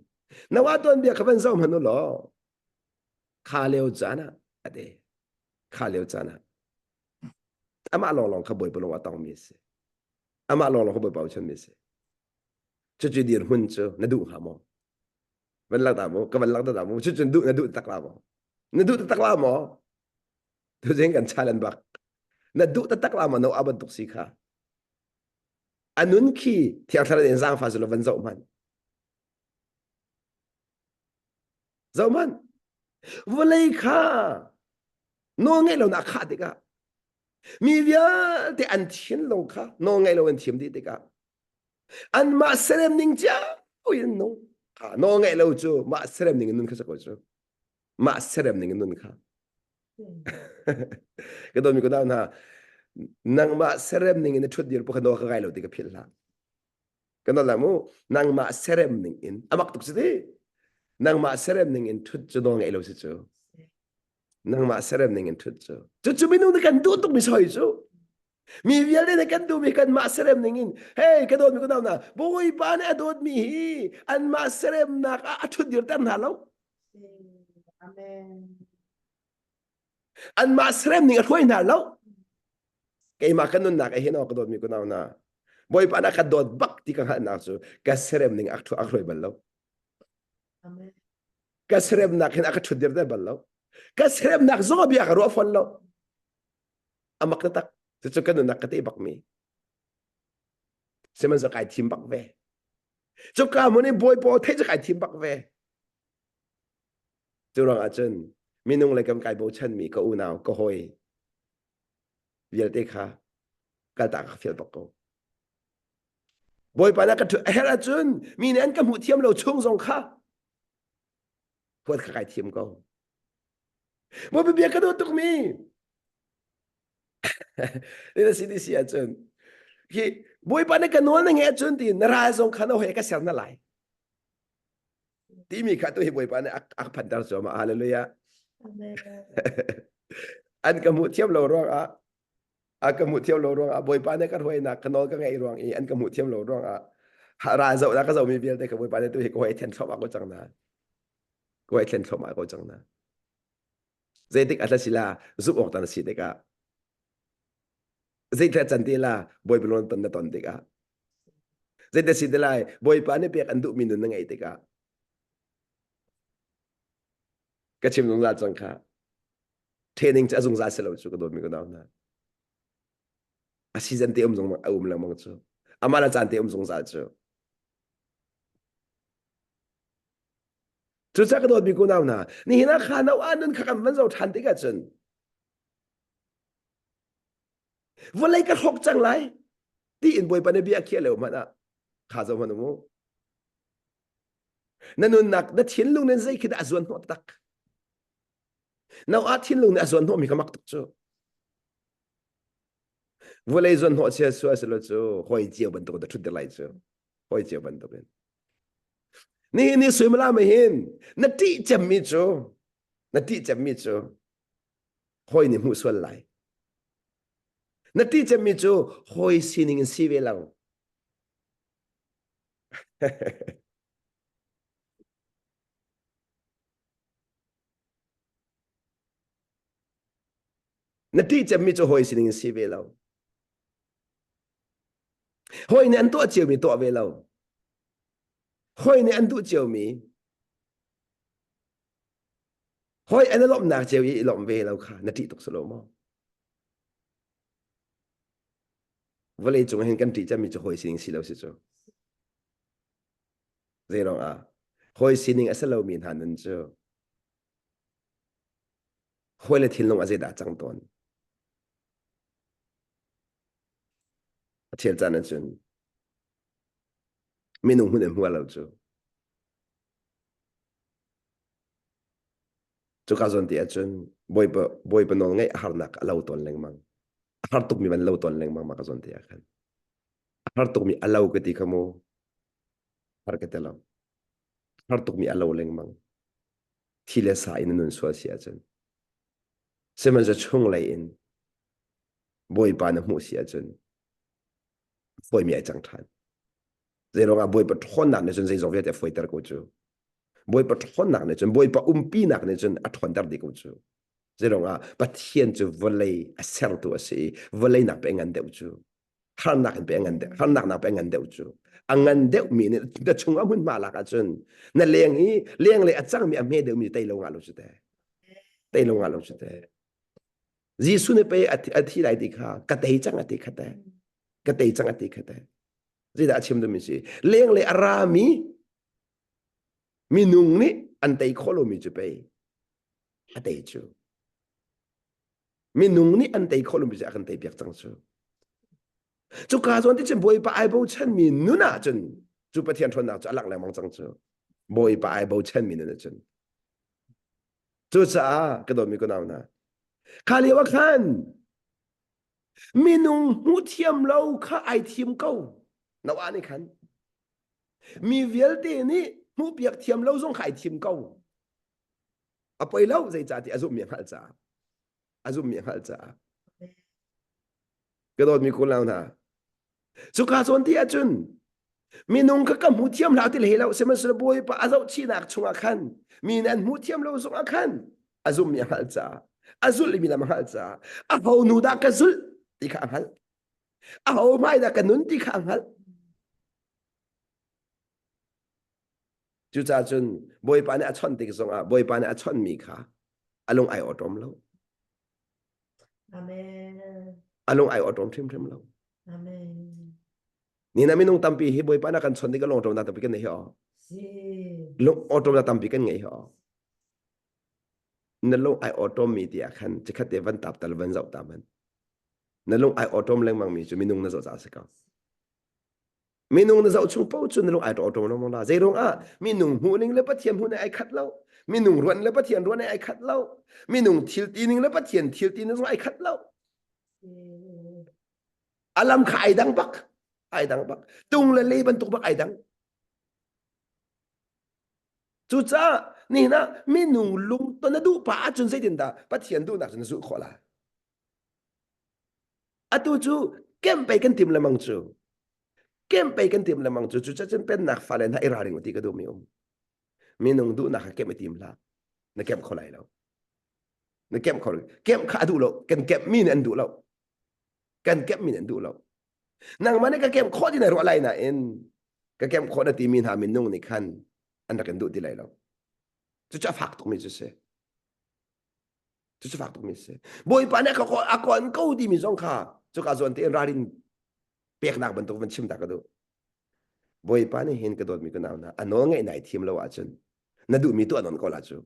Noah tuanbia kha van zoh hmanh u law kha lio caan ah ate kha lio caan ah amah lawnglawng kha Bawipa lung a tongmi a si. Amah lawnglawng kha Bawipa bochanmi a si. Cucu dirhmun cu na duh hnga maw? Van lak dah maw? Ka van lak dah maw? Cucu duh na duh tak la maw? Na duh taktak la maw? Tuzing kan challenge bak. Na duh taktak la maw Noah bantuk si kha? A nun khi Thiang Thlarau in zaangfa cu van zoh hmanh. Zoh hmanh. Vawlei kha nawl ngeih lo na khah tikah mi vialte an thinlung kha nawl ngeih lo an thiam dih tikah anmah serem ning cio in nung nawl ngeih lo cu mah serem ning in nun kha si ko cu mah serem ning in nun kha ka dawmi ka nau hna nangmah serem ning in na ṭhut dir pakhat nawl ka ngai lo ti ka philh hlah ka nawl mu nangmah serem ning in amak tuk si ti nangmah serem ning in ṭhut cu nawl ngeih lo si cu nangmah serem ning in ṭhut cu cucu minung nih kan duh tuk mi soi cu Mi vialte nih kan duhmi kanmah serem ning in hey ka dawtmi ka nau hna Bawipa nih a dawtmi hi anmah seremnak ah a ṭhutdirter hna lo. Amen. Anmah serem ning a hruai hna lo. Keimah ka nunnak ah hin ka dawtmi ka nau hna Bawipa nih a ka dawt bak ti ka hngalhnak cu ka serem ning a hruai bal lo. Amen. Ka seremnak hin a ka ṭhutdirter bal lo. Ka seremnak zong a bia ka ruah fawn lo. Amak taktak. Cucu kan nunnak ka te bak mi. Sihmanhsehlaw kai thim bak ve. Cuka hmun i bawipa theih cu kai thim bak ve. Cu ruang ah cun minung le kam kai bochan mi ka unau ka hawi vialte kha kaltak ka fial bak ko. Bawipa na ka a herh ahcun mi nih an ka hmuh thiam lo chung zong kha huat kha kai thiam ko. Bawipa bia ka dawt tukmi na si ti si ahcun hi Bawipa nih ka nawl na ngeih ahcun ti na ral zong kha na hoi ka ser na lai timi kha tu hi Bawipa nih a ka phanter cuahmah hallelujah an ka hmuh thiam lo ruangah a ka hmuh thiam lo ruangah Bawipa nih ka hruainak ka nawl ka ngeih ruang i an ka hmuh thiam lo ruangah ral zoh na ka zohmi vialte ka Bawipa nih tu hi ka hoi then thluahmah ko cang na ka hoi thlen thluahmah ko cang na Zeitik a si la zumh awk tan si tikah zeitleh can ti la Bawipa lawn ton na ton tikah zeitik si te lai Bawipa nih pek an duhmi nun na ngeih tikah ka chim zungzal cang kha training cu a zungzal si lo cu ka dawtmi ka nau hna a season te um zong a um lengmang cu amah le caan te um zungzal cu Cucaah ka dawtmi unau hna, nihin ah kha no ah nun kha kan van zoh ṭhan tikah cun vawlei ka hrawk cang lai tiin Bawipa nih bia a khiah lio hmanh ah kha zoh hmanh u. Na nunnak, na thinlung nih zei khi dah a zuan hnawh tak? No ah thinlung nih a zuan hnawhmi kha mak tuk cu. Vawlei zuan hnawh chia sual silo cu hawi cio bantuk in ṭhut lai cu. Hawi cio bantuk in. Nihin ni suimilam hin na ṭih cemmi cu na ṭih cemmi cu hawi nih hmuh sual lai. Na ṭih cemmi cu hawi sining in si ve lo. Na ṭih cemmi cu hawi sining in si ve lo. Hawi nih an tuah ciomi tuah ve lo. Hawi nih an duh ciomi hawi an i lawmhnak cio i i lawmh ve lo kha na ṭih tuk si lo maw? Vawlei cung hin kan ṭih cemmi cu hawi sining si lo si cu. Zei ruangah? Hawi sining a si lomi hna nun cu hawi le thinlung a zeidah cang tawn. A chel caan ahcun minung hmun in hmu lo cu. Cuka zawn ti ahcun Bawipa Bawipa nawl ngaih a harnak a lo tawn lengmang. A har tukmi van lo tawn lengmang ma ka zawn ti ah khan. A har tukmi a lo ka ti kha mu. Har ka ti lo. Har tukmi a lo lengmang. Thi le sa in nun sual si ahcun. Sihmanhsehlaw chunglei in Bawipa na hmuh si ahcun fawimi ai cang ṭhan. Zeiruangah Bawipa ṭhawnnak nih cun zeizong vialte a fawiter ko cu. Bawipa ṭhawnnak nih cun Bawipa umpinak nih cun a ṭhawnter dih ko cu. Zeiruangah Pathian cu vawlei a sertu a si i vawlei nak pe ngan deuh cu. Harnak in pe ngan deuh, harnak nak pe ngan deuh cu. A ngan deuhmi nih na chungah hmunhma lak ahcun na leng i lenglei a cangmi a hme deuhmi tei lo ngah lo cu te. Tei lo ngah lo cu te. Jesuh nih pei a thi lai ti kha ka tei cang a ti kha te. Ka tei cang a ti kha te. Zeidah a chim duhmi si? Lenglei a rami minung nih an tei khawh lomi cu pei a tei cu. Minung nih an tei khawh lomi cu a kan tei piak cang cu. Cuka zawn ti cun Bawipa ai bochanmi nun ah cun cu Pathian ṭhawnnak cu a langh lengmang cang cu. Bawipa ai bochanmi nun ah cun. Cucaah ka dawtmi ka nau hna, kha lio ah khan minung hmuh thiam lo kha ai thim ko. Noah nih khan mi vialte nih hmuhpiak thiam lo zong kha ai thim ko. A poi lo zeicahtiah a zumhmi a hngalh caah. A zumhmi a hngalh caah. Ka dawtmi kunlau hna, cuka zawn ti ahcun minung kha ka hmu thiam hlah ti hlei lo sihmanhsehlaw Bawipa a zohchihnak chungah khan mi nih an hmuh thiam lo zongah khan a zumhmi a hngalh caah a zulhmi lam a hngalh caah a ho nu dah ka zulh ti kha a hngalh a ho hmai dah ka nun ti kha a hngalh cucaah cun Bawipa nih a chawnh tik zongah Bawipa nih a chawnhmi kha a lung ai awṭawm lo Amen. A lung ai awṭawm hrimhrim lo. Amen. Ni na minung tampi hi Bawipa na kan chon tik lung awṭawmnak tampi kan nei hi aw. Si. Lung awṭawmnak tampi kan ngei hi aw. Na lung ai awṭawm mi ti ah khan chikhat te van tap tal van zoh ta man. Na lung ai awṭawm lengmang mi cu minung na zoh ca si ko. Minung na zoh chung paoh cu na lung ai awṭawm lengmang la. Zei ruangah minung hmuh ning le Pathian hmuh ning ai khat lo. Minung ruan le Pathian ruan ai khat lo. Minung thil ti ning le Pathian thil ti ning zong ai khat lo. A lam kha ai dang bak. Ai dang bak. Tung le le bantuk bak ai dang. Cucaah nihin ah minung lung ton na duh pa ahcun zeitindah Pathian duhnak cu na zulh khawh lai? Atu cu kemh pei kan tim lengmang cu. Kemh pei kan tim lengmang cu. Cucacun pennak fale hna i ralring u ti ka duhmi um. Minung duhnak kha kemh i tim hlah. Na kemh kho lai lo. Na kemh kho kemh kha a duh lo. Kan kemh mi nih an duh lo. Kan kemh mi nih an duh lo. Nangmah nih ka kemh khawh ti na ruah lai nain ka kemh khawh na timi hna minung nih khan an rak in duh ti lai lo. Cucu a fak tukmi cu si. Cucu fak tukmi a si. Bawipa nih a kawn ko timi zong kha cuka zawn tein ralrin peknak bantuk van chim ta ka duh. Bawipa nih hin ka dawtmi ka nau hna a nawl ngaih nai thiam lo ahcun na duhmi tuah nawn ko la cu.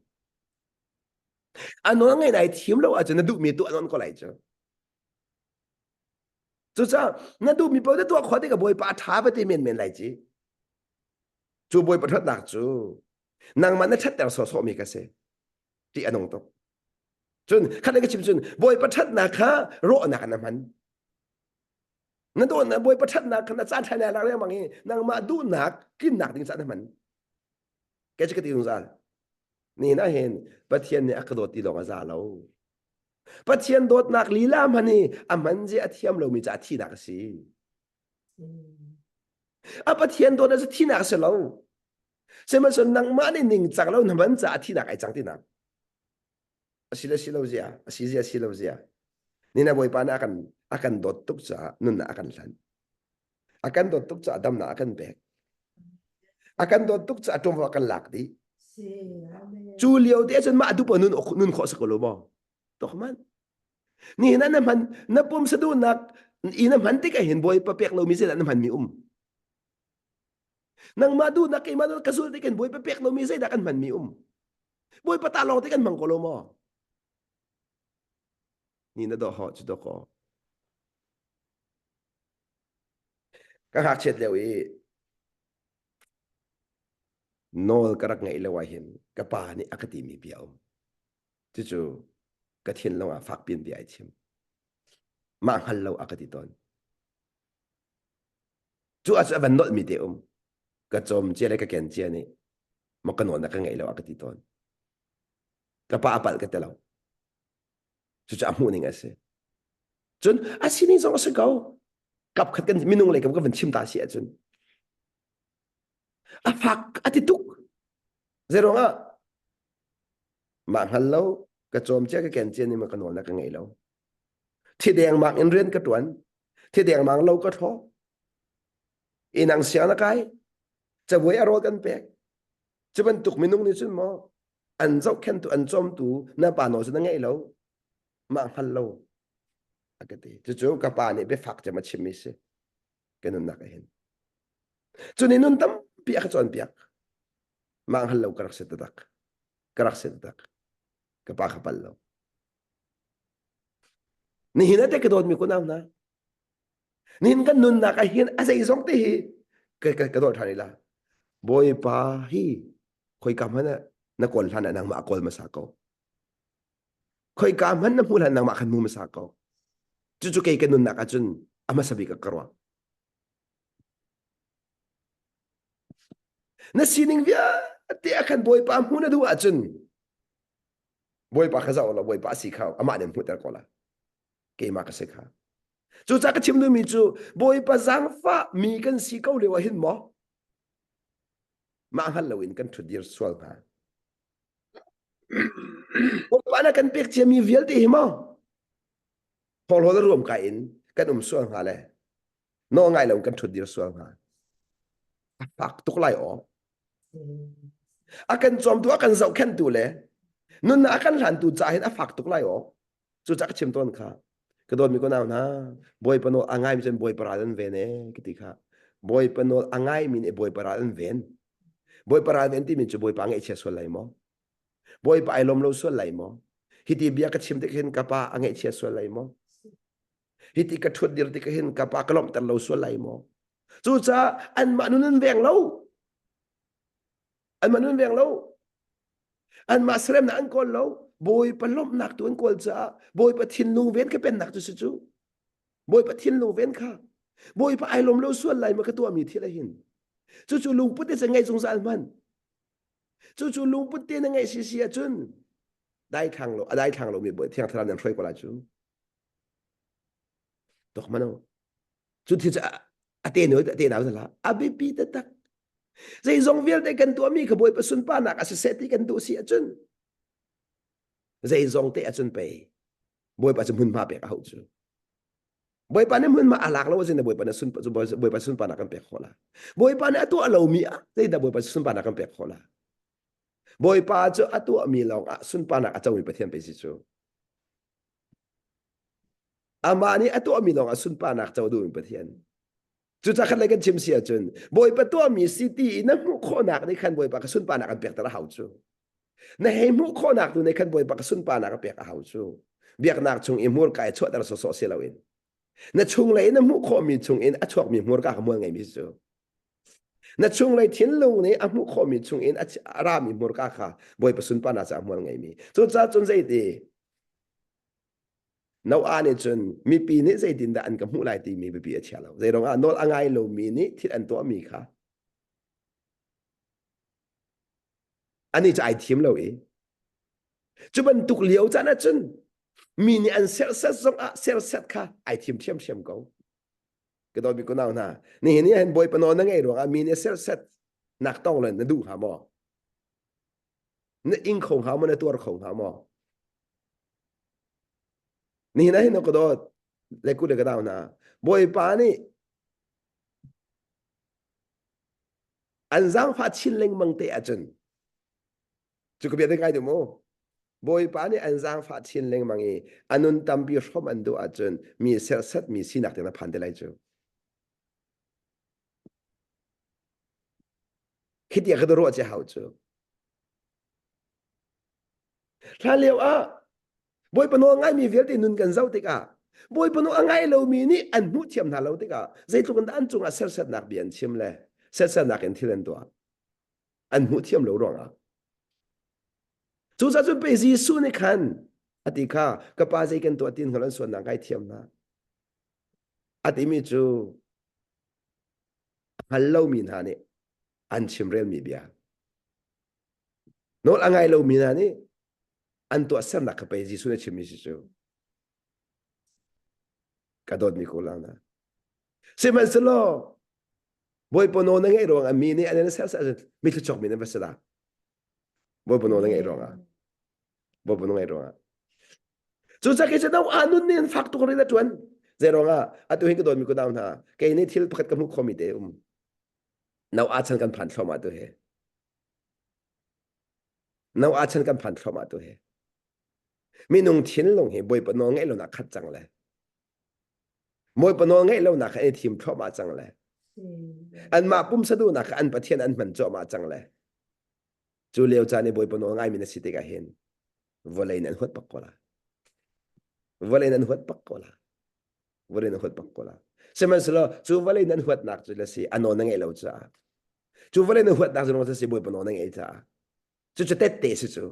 A nawl ngaih nai thiam lo ahcun na duhmi tuah nawn ko lai cu. Cucaah na duhmi paoh na tuah khawh tikah Bawipa a ṭha va ti menmen lai ci. Cu Bawipa ṭhatnak cu nangmah na ṭhatter sawhsawhmi ka si. Ṭih a nung tuk. Cun khat ka chim cun Bawipa ṭhatnak kha rawhnak na hman. Na dawtnak Bawipa ṭhatnak kha na caan ṭha na lak lengmang i nangmah duhnak tlinnak ding caan na hman. Kei cu ka ti zungzal. Nihin ah hin Pathian nih a ka dawt ti lawng a za lo. Pathian dawtnak lila hman i a hman zia a thiam lomi caah thihnak a si. A Pathian dawtnak cu thihnak a si lo. Sihmanhsehlaw nangmah nih ningcang lo na man caah thihnak ai cang tinak. A si le si lo zia, a si zia si lo zia. Nina Bawipa nih a kan a kan dawt tuk caah nunnak a kan hlanh. A kan dawt tuk caah damnak a kan pek. A kan dawt tuk caah ṭuanvo a kan lak dih. Cu lio te cun mah duh nun nun khawh si ko lo maw? Tok man. Nihin ah na hman na pumsa duhnak i na hman tik ah hin Bawipa pek lomi zeidah na hmanmi um? Nangmah duhnak keimah duhnak ka zul ti kan Bawipa pek lomi zeidah kan hmanmi um? Bawipa ta lawng te kan hmang ko lo maw? Ni na dawh ho cu dawh ko. Ka ngakchiat lio i nawl ka rak ngeih lo ah hin ka pa nih a ka timi bia um. Cucu ka thinlung ah fak piin bia ai chim. Mah hngal lo a ka ti tawn. Cu ah cu a van nolhmi te um. Ka cawm cia le ka ken cia nih maw ka nawl na ka ngeih lo a ka ti tawn. Ka pa a palh ka ti lo. Cucu a hmuh ning a si. Cun a sining zong a si ko. Kap khat kan minung lei kam ka van chim ta si ahcun a fak a ti tuk. Zeiruang ah mah hngal lo ka cawm cia ka ken cia nih ma ka nawl na ka ngeih lo. Thi dengmang in rian ka tuan. Thi dengmang lo ka thaw. Inang siang na kai. Cabuai a rawl kan pek. Cu bantuk minung nih cun maw? An zohkhentu an cawmtu na pa nawl cu na ngeih lo. Mah hngal lo. A ka ti. Cucu ka pa nih biafak cem a chimmi si. Ka nunnak ah hin. Cu nih nun tampi a ka cawnpiak. Mah hngal lo ka rak si taktak. Ka rak si taktak. Ka pa kha pal lo. Nihin ah teh ka dawtmi kunau hna. Nihin kan nunnak ah hin a zeizong te hi ka, ka, ka dawt ṭhan ila. Bawipa hi khoika hmanh ah na kawl hlan ah nangmah a kawl hmasa ko. Khoika hmanh na hmuh hlan nangmah khan hmu hmasa ko. Cucu kei ka nunnak ahcun a hmasa bik ah ka ruah. Na sining vialte ah khan Bawipa hmuh na duh ahcun Bawipa kha zoh law Bawipa a si kha amah nih an hmuhter ko lai. Keimah ka si kha. Cucaah ka chim duhmi cu Bawipa zaangfah mi kan si ko lio ah hin maw mah hngal loin kan ṭhutdir sual hnga. Bawipa na kan pek ciami vialte hi maw thawhlawt a ruam kai in kan um sual hnga le nawl ngai lo kan ṭhutdir sual hnga. A fak tuk lai aw. A kan cawmtu, a kan zohkhenhtu le nunnak a kan hlantu ca hin a fak tuk lai aw. Cucaah ka chim tawn kha. Ka dawtmi ko nau hna, Bawipa nawl a ngaimi cun Bawipa ral an ven e ka ti kha. Bawipa nawl a ngaimi nih Bawipa ral an ven. Bawipa ral ven timi cu Bawipa ngaihchia sual lai maw? Bawipa ai lawm lo sual lai maw? Hiti bia ka chim tik hin ka pa a ngaihchia sual lai maw? Hiti ka ṭhut dir tik hin ka pa ka lawmhter lo sual lai maw? Cucaah anmah nun an veng lo. Anmah nun an veng lo. Anmah seremnak an kawl lo. Bawipa lawmhnak tu an kawl caah Bawipa thinlung ven ka pennak cu si cu. Bawipa thinlung ven kha. Bawipa ai lawm lo sual lai ma ka tuahmi thil ahin. Cucu lungput te ngeih zungzal hman. Cucu lungput te na ngeih si si ahcun daithlang lo a daithlang lomi Bawi Thiang Thlarau nan hruai ko lai cu. Tok mano. Cu thil cu a te nawi a te nau zala a biapi taktak. Zeizong vialte kan tuahmi kha Bawipa sunparnak a siseh ti kan duh si ahcun zeizong te ahcun pei Bawipa cu hmunhma pek a hauh cu. Bawipa nih hmunhma a lak lo ahcun Bawipa nih sun Bawipa sunparnak kan pek khawh la. Bawipa nih a tuah lomi ah zeidah Bawipa sunparnak kan pek khawh la. Bawipa cu a tuahmi lawng ah sunparnak a comi Pathian pei si cu. Amah nih a tuahmi lawng ah sunparnak co duhmi Pathian. Cucaah khat lei kan chim si ahcun Bawipa tuahmi si ti i na hmuh khawhnak nih khan Bawipa ka sunparnak an pekter a hau cu. Na hei hmuh khawhnak tu nih khan Bawipa ka sunparnak a pek a hau cu. Biaknak chung i hmurka i chuahter sawsawh si loin. Na chunglei na hmuh khawhmi chung in a chuakmi hmurka ka mual ngeimi si cu. Na chunglei thinlung nih a hmuh khawhmi chung in a rami hmurka kha Bawipa sunparnak caah hmual ngeimi. Cucaah cun zeiti Noah nih cun mipi nih zeitindah an ka hmuh lai timi biapi a chia lo. Zeiruang ah nawl a ngai lomi nih thil an tuahmi kha ani cu ai thim lo i cu bantuk lio caan ah cun mi nih an serhsat zong ah serhsat kha ai thim ṭhiamṭhiam ko. Ka dawt mi kunau hna, nihin ni hin Bawipa nawl na ngeih ruangah mi nih serhsat nak tong le na duh hnga maw? Na ing kho hnga maw? Na tuar kho hnga maw? Nihin ah hin ka dawt le ku le ka dau hna Bawipa nih an zaangfah chin lengmang te ahcun cu ka bia te ngai duh mu Bawipa nih an zaangfah chin lengmang i a nun tampi hrawm an duh ahcun mi serhsat mi sinak tiang na phan te lai cu khi tiang ka ruah che hau cu Hlan lio ah Bawipa nawl ngaimi vialte nun kan zoh tikah Bawipa nawl a ngai lomi nih an hmuh thiam hna lo tikah zeitluk in dah an cungah serhsatnak bia an chim le serhsatnak in thil an tuah an hmuh thiam lo ruangah cucaah cun pei Jesuh nih khan a ti kha ka pa zei kan tuah tin hngal an sualnak ngai thiam hna a timi cu a hngal lomi hna nih an chimrelmi bia Nawl a ngai lomi hna nih an tuahsernak kha pei Jesuh nih a chimmi si cu. Ka dawtmi ko lang na. Sihmanhsehlaw Bawipa nawl na ngeih ruangah mi nih an in serhsat ahcun mi thluachuak mi nan va si la. Bawipa nawl na ngeih ruangah. Bawipa nawl ngeih ruangah. Cucaah kei cu no ah nun nih fak tuk rian a ṭuan. Zei ruangah atu hin ka dawtmi ko nau hna kei nih thil pakhat ka hmuh khomi te um. No ah chan kan phan thluahmah tu hi. Noah chan kan phan thluahmah tu hi. Minung thinlung hi Bawipa nawl ngaih lonak khat cang le Bawipa nawl ngaih lonak kha an i thim thluahmah cang le anmah pumsa duhnak kha an Pathian an hman cuahmah cang le cu lio caan i Bawipa nawl ngaimi na si tikah hin vawlei in an huat bak ko la. Vawlei in an huat bak ko la. Vawlei in an huat bak ko la. Sihmanhsehlaw cu vawlei in an huatnak cu le si a nawl na ngeih lo caah cu vawlei na huatnak cu si Bawipa nawl na ngeih caah cucu tette si cu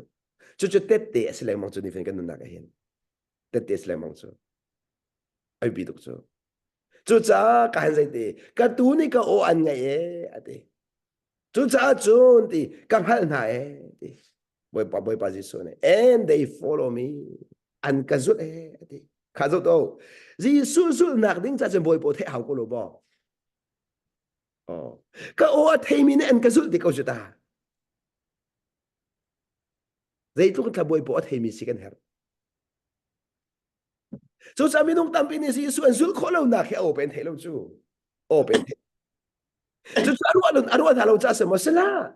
cucu tette a si lengmang cu nifatin kan nunnak ah hin tette si lengmang cu ai bi tuk cu cucaah ka han zei ti ka tu nih ka aw an ngaih e a ti cucaah cun ti ka hngalh hna e ti bawipa bawipa Jesuh nih and they follow me an ka zulh e a ti kha zoh to Jesuh zulhnak ding ca cun bawipa theih hau ko lo maw Oh. Ka aw a theimi nih an ka zulh ti ko cu ta. Zeitluk thla bawi paw a theimi si kan herh. Cucaah minung tampi nih Jesuh an zulh khawh lonak hi a aw pen thei lo cu. Aw pen thei. Cucu a ruah a ruah hna lo caah si maw si hlah.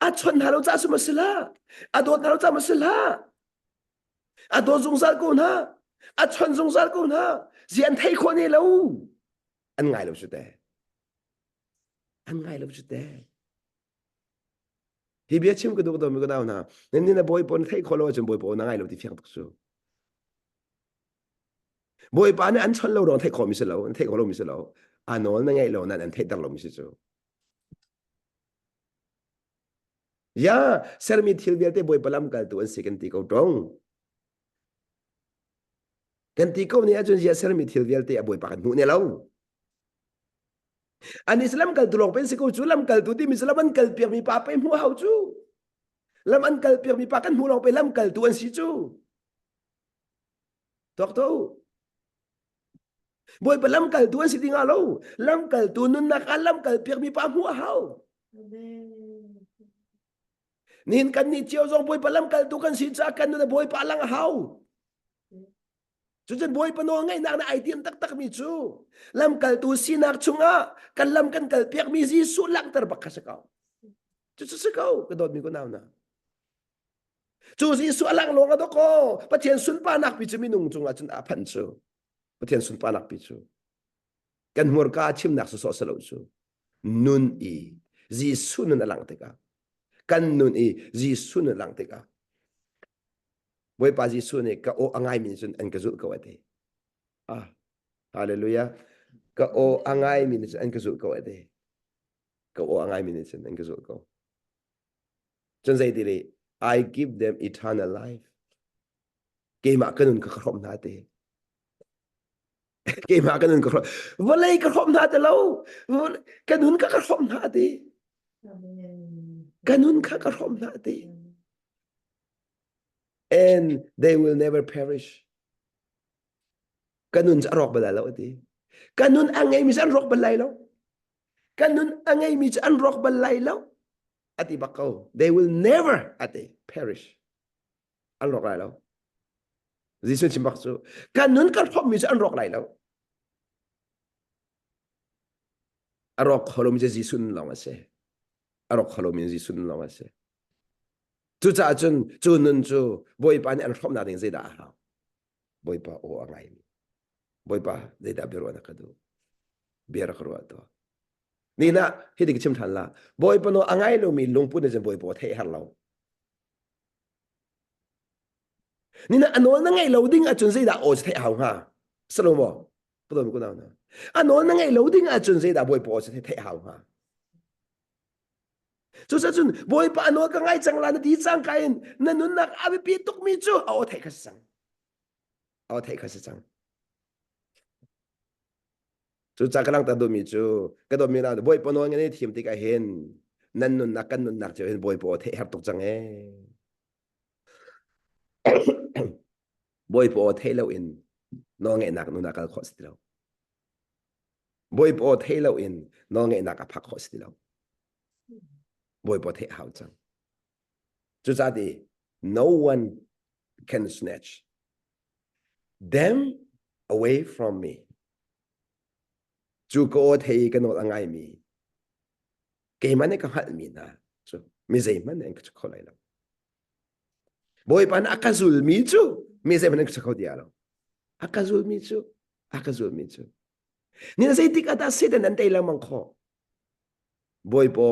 A chawnh hna lo caah si maw si hlah. A dawt hna lo caah maw si hlah. A dawt zungzal ko hna. A chawnh zungzal ko hna. Zi an thei khawh ne lo. An ngai lo cu te. An ngai lo cu te. Hi bia chim ka duh ka mi ka nau hna. Nan ni na bawipa na theih khawh lo ahcun bawipa na ngai lo ti fiang tuk cu. Bawipa nih an chawnh lo ruang theih khawh mi si lo, an theih khawh lo mi si lo. A nawl na ngeih lo nan an theihter lo mi si cu. Ya, sermi thil vialte Bawipa lamkaltu an si kan ti ko ṭung. Kan ti ko ni ahcun zia sermi thil vialte a Bawipa kan hmuh ne lo. An is lamkaltu lawng pen si ko cu lamkaltu timi cu lam an kal piakmi pa pe hmuh hau cu. Lam an kal piakmi pa kan hmuh lawng pe lamkaltu an si cu. Tuak to. Bawipa lamkaltu an si ding ah lo. Lamkaltu nunnak ah lamkal piakmi pa hmuh a hau. Nihin kan nih cio zong Bawipa lamkaltu kan si caah kan nun ah Bawipa lang a hau. Cucun Bawipa nawl ngaihnak nih ai tiam taktakmi cu lamkaltu sinak chungah kan lam kan kal piakmi Jesuh langhter bak kha si ko. Cucu si ko ka dawtmi ko nau na. Cu Jesuh a langh lawng a dawk ko. Pathian sunparnak pi cu minung cungah cun a phanh cu. Pathian sunparnak pi cu. Kan hmurka chimnak sawsawh si lo cu. Nun i Jesuh nun a langh tikah kan nun i Jesuh nun a langh tikah Bawipa Jesuh nih ka aw a ngaimi cun an ka zulh ko a ti. Ah, hallelujah. Ka aw a ngaimi nih cun an ka zulh ko a ti. Ka aw a ngaimi nih cun an ka zulh ko. Cun zei ti rih? I give them eternal life. Keimah ka nun ka ka hrawmh hna ti. Keimah ka nun ka hrawmh. Vawlei ka hrawmh hna ti lo. Ka nun ka ka hrawmh hna ti. Ka nun kha ka hrawmh hna ti. And they will never perish. Ka nun cu a rawk bal lai lo a ti. Ka nun a ngeimi cu an rawk bal lai lo. Ka nun a ngeimi cu an rawk bal lai lo. A ti bak ko. They will never a ti perish. An rawk lai lo. Jesuh chim bak cu ka nun ka hrawmmi cu an rawk lai lo. A rawk kho lomi cu Jesuh nun lawng a si. A rawk kho lomi Jesuh nun lawng a si. Cucaah cun cu nun cu Bawipa nih an hrawmnak ding zeidah a hau? Bawipa aw a ngaimi. Bawipa zeidah biaruah na ka duh? Bia rak ruah tuah. Ni na hi dik chim ṭhan la. Bawipa nawl a ngai lomi lungput nih cun Bawipa aw theih har lo. Ni na a nawl na ngaih lo ding ahcun zeidah aw cu theih hau hnga? Salomo, ka ko na. A nawl na ngaih lo ding ahcun zeidah Bawipa aw cu theih hau hnga? Cucacun Bawipa nawl ka ngai cang la na ti cang ka in na nunnak a biapi tukmi cu a aw theih kha si cang. A aw theih kha si cang. Cucaah ka langhter duhmi cu ka dawtmi hna Bawipa nawl ngan i thim tikah hin nan nunnak kan nunnak cio hin Bawipa aw theih herh tuk cang ee. Bawipa aw theih loin nawlngeihnak nun ah kal khawh si ti lo. Bawipa aw theih loin nawlngeihnak a phak khawh si ti lo. Bawipa theih hau cang. Cucaah ti no one can snatch them away from me. Cu ka aw thei i ka nawl a ngaimi keimah nih ka hngalhmi hna cu mi zeihmanh nih an ka chuk kho lai lo. Bawipa nih a ka zulmi cu mi zeihmanh an ka kho ti lo. A ka zulmi cu a ka zulmi cu. Ni zeitik ah dah Satan an tei lengmang khawh? Bawipa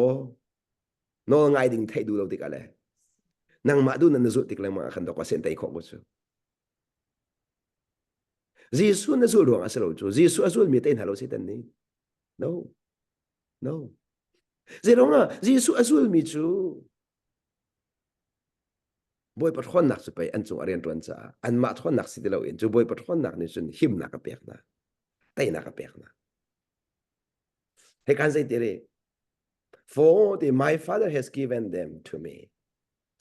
nawl ngai ding theih duh lo tikah le nangmah duh nan na zulh tik lengmang ah khan dawk a sen tei khawh ko cu. Jesuh na zulh ruang a si lo cu. Jesuh a zulmi tei hna lo Satan nih. No. No. Zeiruang ah Jesuh a zulmi cu Bawipa ṭhawnnak cu pei an cung a rianṭuan caah anmah ṭhawnnak si ti loin cu Bawipa ṭhawnnak nih cun himnak a pek hna, teinak a pek hna. Hei kan zei ti ri? For the my father has given them to me.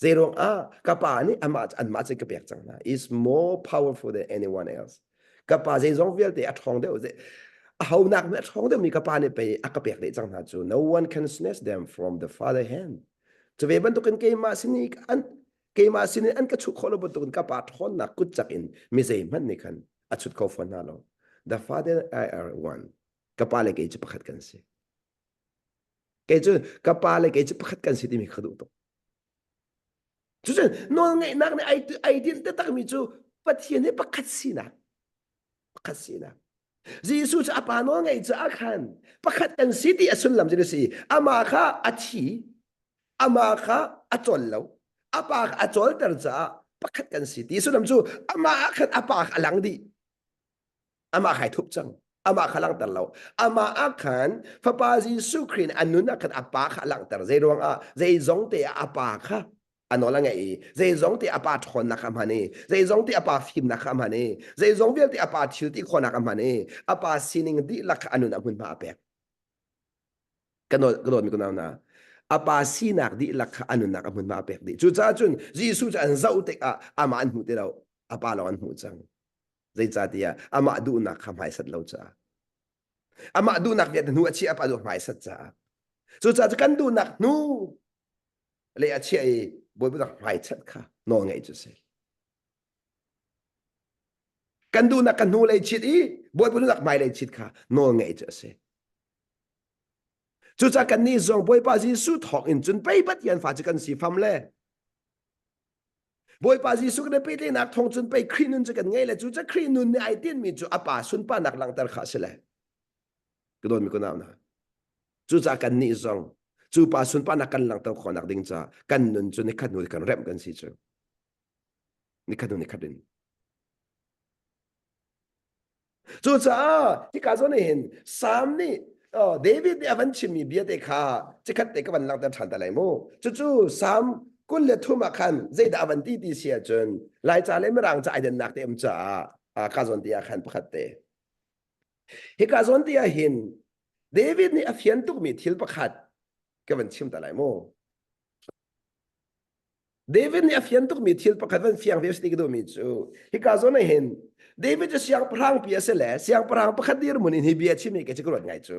Zeiruang ah ka pa nih amah anmah cu ka pek cang hna is more powerful than anyone else. Ka pa zeizong vialte a ṭhawng deuh a honak nih a ṭhawng deuhmi ka pa nih pei a ka pek deh cang hna cu no one can snatch them from the father hand. Cu ve bantukin keimah sin i an keimah sin in an ka chuh khawh lo bantukin ka pa ṭhawnnak kut cak in mi zeihmanh nih khan a chut kho fawn hna lo. The father and I are one. Ka pa le kei cu pakhat kan si. Kei cu ka pa le kei cu pakhat kan si timi kha duh tuk. Cucun nawlngeihnak nih ai ai dinh taktakmi cu Pathian he pakhat sinak pakhat sinak Jesuh cu a pa nawl ngeih caah khan pakhat kan si ti a sullam cu si amah kha a thi amah kha a cawl lo a pa kha a cawlter caah pakhat kan si ti sullam cu amah ah khan a pa kha a lang dih amah kha ai thup cang amah kha langhter lo amah ah khan fapa Jesuh Khrih nih a nun ah khan a pa kha a langhter zei ruang ah zeizong te ah a pa kha a nawl a ngeih i zeizong te a pa ṭhawnnak kha a hman i zeizong te a pa fimnak kha a hman i zeizong vialte a pa thil ti khawhnak a hman i a pa sining dihlak kha a nun ah hmunhma a pek ka nawl ka dawtmi ka nau hna a pa sinak dihlak kha a nunnak a hmunhma a pek dih cucaah cun Jesuh cu an zoh tikah amah an hmu ti lo a pa lawng an hmuh cang zeicahtiah amah duhnak kha hmaisat lo caah amah duhnak vialte hnu a chiah a pa duh hmaisat caah cucaah cu kan duhnak hnu le a chiah i bawipa dak hmaichat kha nawl ngeih cu si kan duhnak kan hnu lei chit i bawipa duhnak hmailei chit kha nawl ngeih cu a si cucaah kannih zong bawipa Jesuh thawng in cun pei Pathian fa cu kan si fam le Bawipa Jesuh kan pehtlaihnak thawng cun pei Khrih nun cu kan ngei le cu cu Khrih nun nih ai tinhmi cu a pa sunparnak langhter kha a si le ka dawtmi ka nau hna cucaah kannih zong cu pa sunparnak kan langhter khawhnak ding caah kan nun cu nikhat hnu kan remh kan si cu nikhat hnu nikhat in Cucaah hika zawn ah hin Salm nih David nih a van chimmi bia te kha cikhat te ka van langhter ṭhan ta lai mu. Cucu Salm 23 ah khan zeidah a van ti ti si ahcun Laica le Mirang ca ai dannak te um caah ka zawn ti ah khan pakhat te. Hika zawn ti ah hin David nih a fian tukmi thil pakhat ka van chim ta lai mu. David nih a fian tukmi thil pakhat van fiang ve ti ka duhmi cu hika zawn ah hin David cu siangpahrang pi a si le siangpahrang pakhat dirhmun in hi bia chimi ke cu ka ruat ngai cu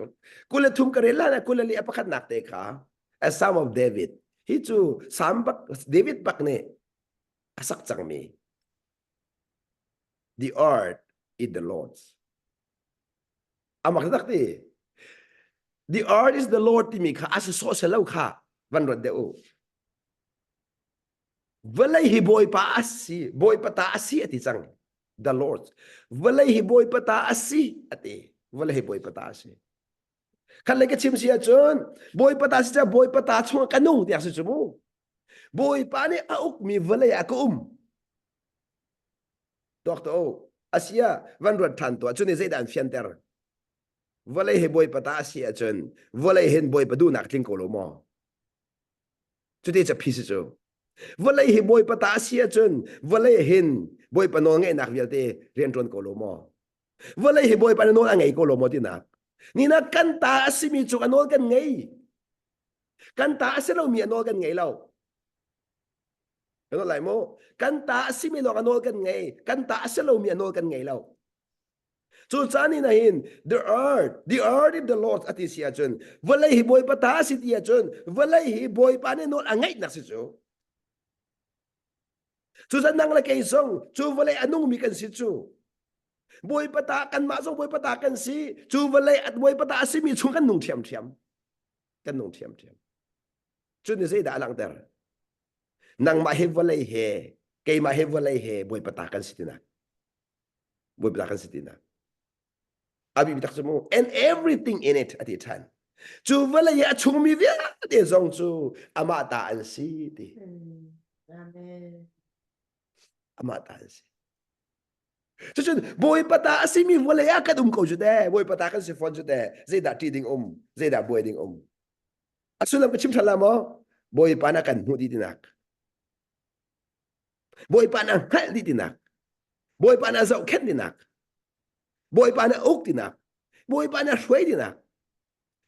23 ka rel lan ah 24 a pakhatnak te kha a Psalm of David hi cu Psalm bak David bak nih a sak cangmi the earth is the Lord's amak tak ti the earth is the Lord timi kha a si sawh se lo kha van ruat deuh u Vawlei hi Bawipa a si, Bawipa ta a si a ti cang. The Lord. Vawlei hi Bawipa ta a si a ti. Vawlei hi Bawipa ta a si. Khat lei ka chim si ahcun Bawipa ta si ca Bawipa ta chungah ka nung tiah si cu mu. Bawipa nih a ukmi vawlei ah ka um. Tuak to asia van ruat ṭhan tuah cu nih zeidah an fianter? Vawlei hi Bawipa ta a si ahcun vawlei hin Bawipa duhnak tling ko lo maw? Cuti ca phi si cu. Vawlei hi Bawipa ta a si ahcun vawlei hin Bawipa nawl ngeihnak vialte rian ṭuan ko lo maw? Vawlei hi Bawipa nawl a ngei ko lo maw tinak. Nina kan ta a simi cu a nawl kan ngei. Kan ta a si lomi a nawl kan ngei lo. Kan lai maw? Kan ta a simi lawng a nawl kan ngei. Kan ta a si lomi a nawl kan ngei lo. Cu caan in hin the earth, the earth is the Lord a ti si ahcun vawlei hi Bawipa ta a si ti ahcun vawlei hi Bawipa nih nawl a ngeihnak si cu. Cucaah nang le kei zong cu vawlei a nungmi kan si cu. Bawipa ta kanmah zong Bawipa ta kan si. Cu vawlei Bawipa ta a simi chung kan nung ṭhiamṭhiam. Kan nung ṭhiamṭhiam. Cu nih zeidah a langhter? Nangmah hi vawlei he. Keimah he vawlei he Bawipa ta kan si tinak. Bawipa ta kan si tinak. Abi bitak cu mu and everything in it ati ṭhan. Cu vawlei i a chungmi vialte zong cu amah ta an si ti. Amen. Amah ta an si. Cucun Bawipa ta a simi vawlei ah kan um ko cu te. Bawipa ta kan si fawn cu te. Zeidah ṭih ding um? Zeidah buai ding um? A sullam ka chim ṭhan la maw? Bawipa na kan hmuh dih tinak. Bawipa na hngalh dih tinak. Bawipa na zohkhenh tinak. Bawipa na uk tinak. Bawipa na hruai tinak.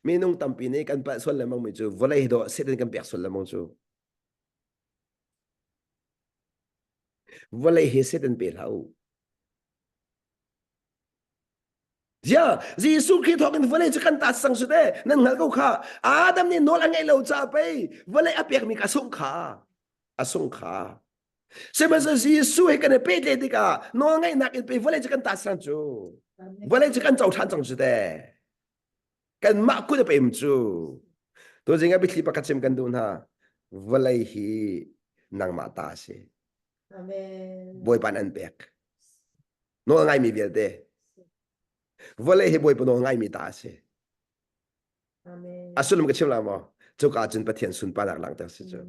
Minung tampi nih kan palh sual lengmang mi cu vawlei hi dawh Satan kan pek sual lengmang cu. Vawlei hi Satan pe hlah u. Zia, Jesuh Khrih thawk in vawlei cu kan ta sang su te, nan hngal ko kha. Adam nih nawl a ngeih lo caah pei vawlei a pekmi kha sung kha. A sung kha. Sihmanhsehlaw Jesuh he kan i pehtlaih tikah nawl ngeihnak in pei vawlei cu kan ta sang cu. Vawlei cu kan co ṭhan cang cu te. Kanmah kut a pem cu. Tuzing ah biathli pakhat chim kan duh hna. Vawlei hi nangmah ta a si. Amen. Bawipa an pek. Nawl ngaimi vialte. Vawlei hi Bawipa nawl ngaimi ta a si. Amen. A sullam ka chim la maw? Cuka cun Pathian sunparnak langhter si cu.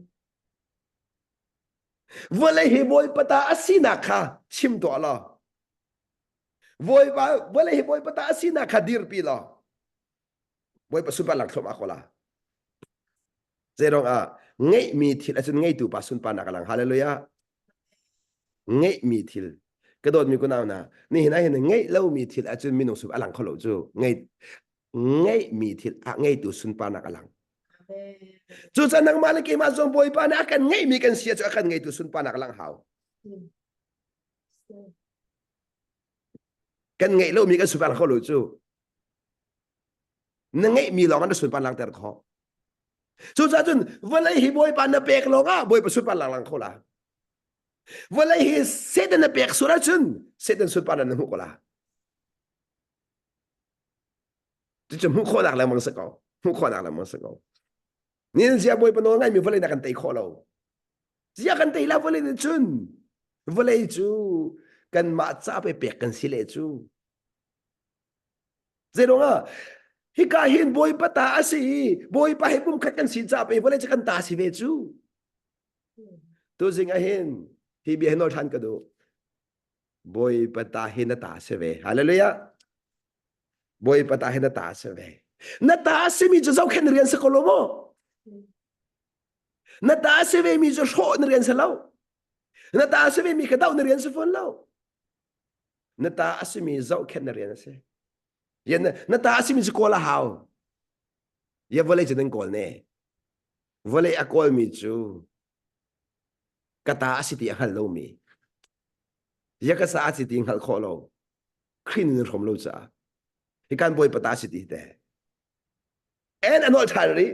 Vawlei hi Bawipa ta a sinak kha chim tuah law. Bawipa vawlei hi Bawipa ta a sinak kha dirpi law. Bawipa sunparnak thluahmah ko la. Zeiruang ah ngeihmi thil ahcun ngeitu pa sunparnak a lang. Hallelujah. Ngeihmi thil ka dawtmi kunau hna nihin ah hin ngeih lomi thil ahcun minung sub a lang kho lo cu ngei ngeihmi thil ah ngeitu sunparnak a lang. Cucaah nangmah le keimah zong Bawipa nih a kan ngeihmi kan si cu a kan ngeitu sunparnak a lang hau. Kan ngeih lomi kan sunparnak kho lo cu. Na ngeihmi lawng na sunparnak langhter khawh. Cucaah cun vawlei hi Bawipa na pek lawng ah Bawipa sunparnak lang kho la. Vawlei hi Satan na pek sual ahcun Satan sunparnak na hmuh ko la. Cucu hmuh khawhnak lengmang si ko. Hmuh khawhnak lengmang si ko. Nin zia Bawipa nawl ngaimi vawlei na kan tei khawh lo. Zia kan tei la vawlei nih cun vawlei cu kanmah ca pe pek kan si le cu. Zeiruang ah hika hin Bawipa ta a si i Bawipa he pumkhat kan si ca pe vawlei cu kan ta si ve cu. Tuzing ah hin hi bia hi nawl ṭhan ka duh. Bawipa ta hi na ta si ve. Hallelujah. Bawipa ta hi na ta si ve. Na ta a simi cu zohkhenh rian si ko lo maw? Na ta a si ve mi cu hrawh na rian si lo. Na ta a si ve mi kha doh na rian si fawn lo. Na ta a simi zohkhenh na rian a si. Na ta a simi cu kawl a hau. Ya vawlei cu nan kawl ne. Vawlei a kawlmi cu ka ta a si ti a hngal lomi. Ya ka sa a si ti hngalh khawh lo. Khrih nun hrom lo caah hi kan bawipa ta si ti te and an ṭhan rih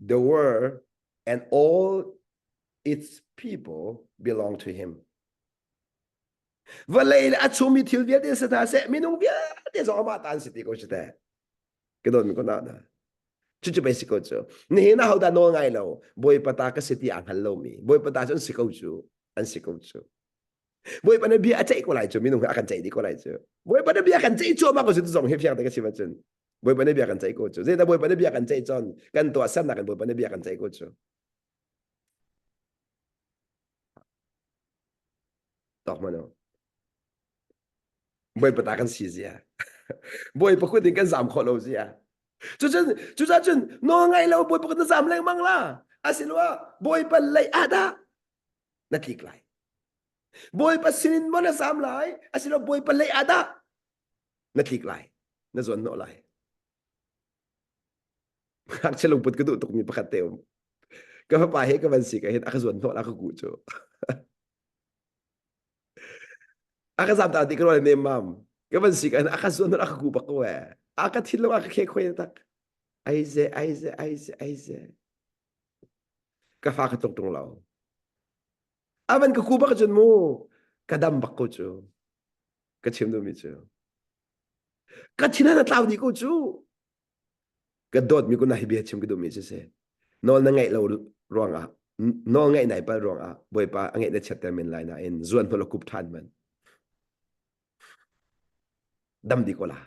the world and all its people belong to him vawlei le a chungmi thil vialte si hna seh minung vialte zong amah ta an si ti ko si te ka dawt ko na na cucu pei si ko cu nihin ah hodah nawl ngai lo bawipa ta ka si ti aa hngal lomi bawipa ta cu an si ko cu an si ko cu Bawipa na bia a ceih ko lai cu minung hi a kan ceih dih ko lai cu. Bawipa na bia kan ceih cuahmah ko cu zong hi fiang te ka chim ahcun. Bawipa na bia kan ceih ko cu. Zeidah Bawipa na bia kan ceih cun kan tuah sernak in Bawipa na bia kan ceih ko cu. Tok mano. Bawipa ta kan si zia. Bawipa kut in kan zam khawh lo zia. Cucun cucah cun nawl ngai lo Bawipa kut na zam lengmang la. Asiloah Bawipa lei ah dah na tlik lai. Bawipa sinin maw na zam lai asilo Bawipa lei ah dah na tlik lai na zuan hnawh lai ngakchia lungput ka duh tukmi pakhat te um ka fapa he ka van si ka hin a ka zuan hnawh la ka kuh cu a ka zam ta ti ka rual nem mam ka van si ka hin a ka zuan hnawh a ka kuh bak ko e a ka thin lo a ka khe khoi tak aize aize aize aize ka fa ka tluk ṭung lo a van ka ku bak cun mu ka dam bak ko cu ka chim duhmi cu ka thin a tlau dih ko cu ka dawtmi ku na hi bia chim ka duhmi cu si nawl na ngaih lo ruangah Nawl ngaih nai pal ruangah Bawipa a ngeih na chiatter men lai nain zuan hnu la kup ṭhan man. Dam di ko la.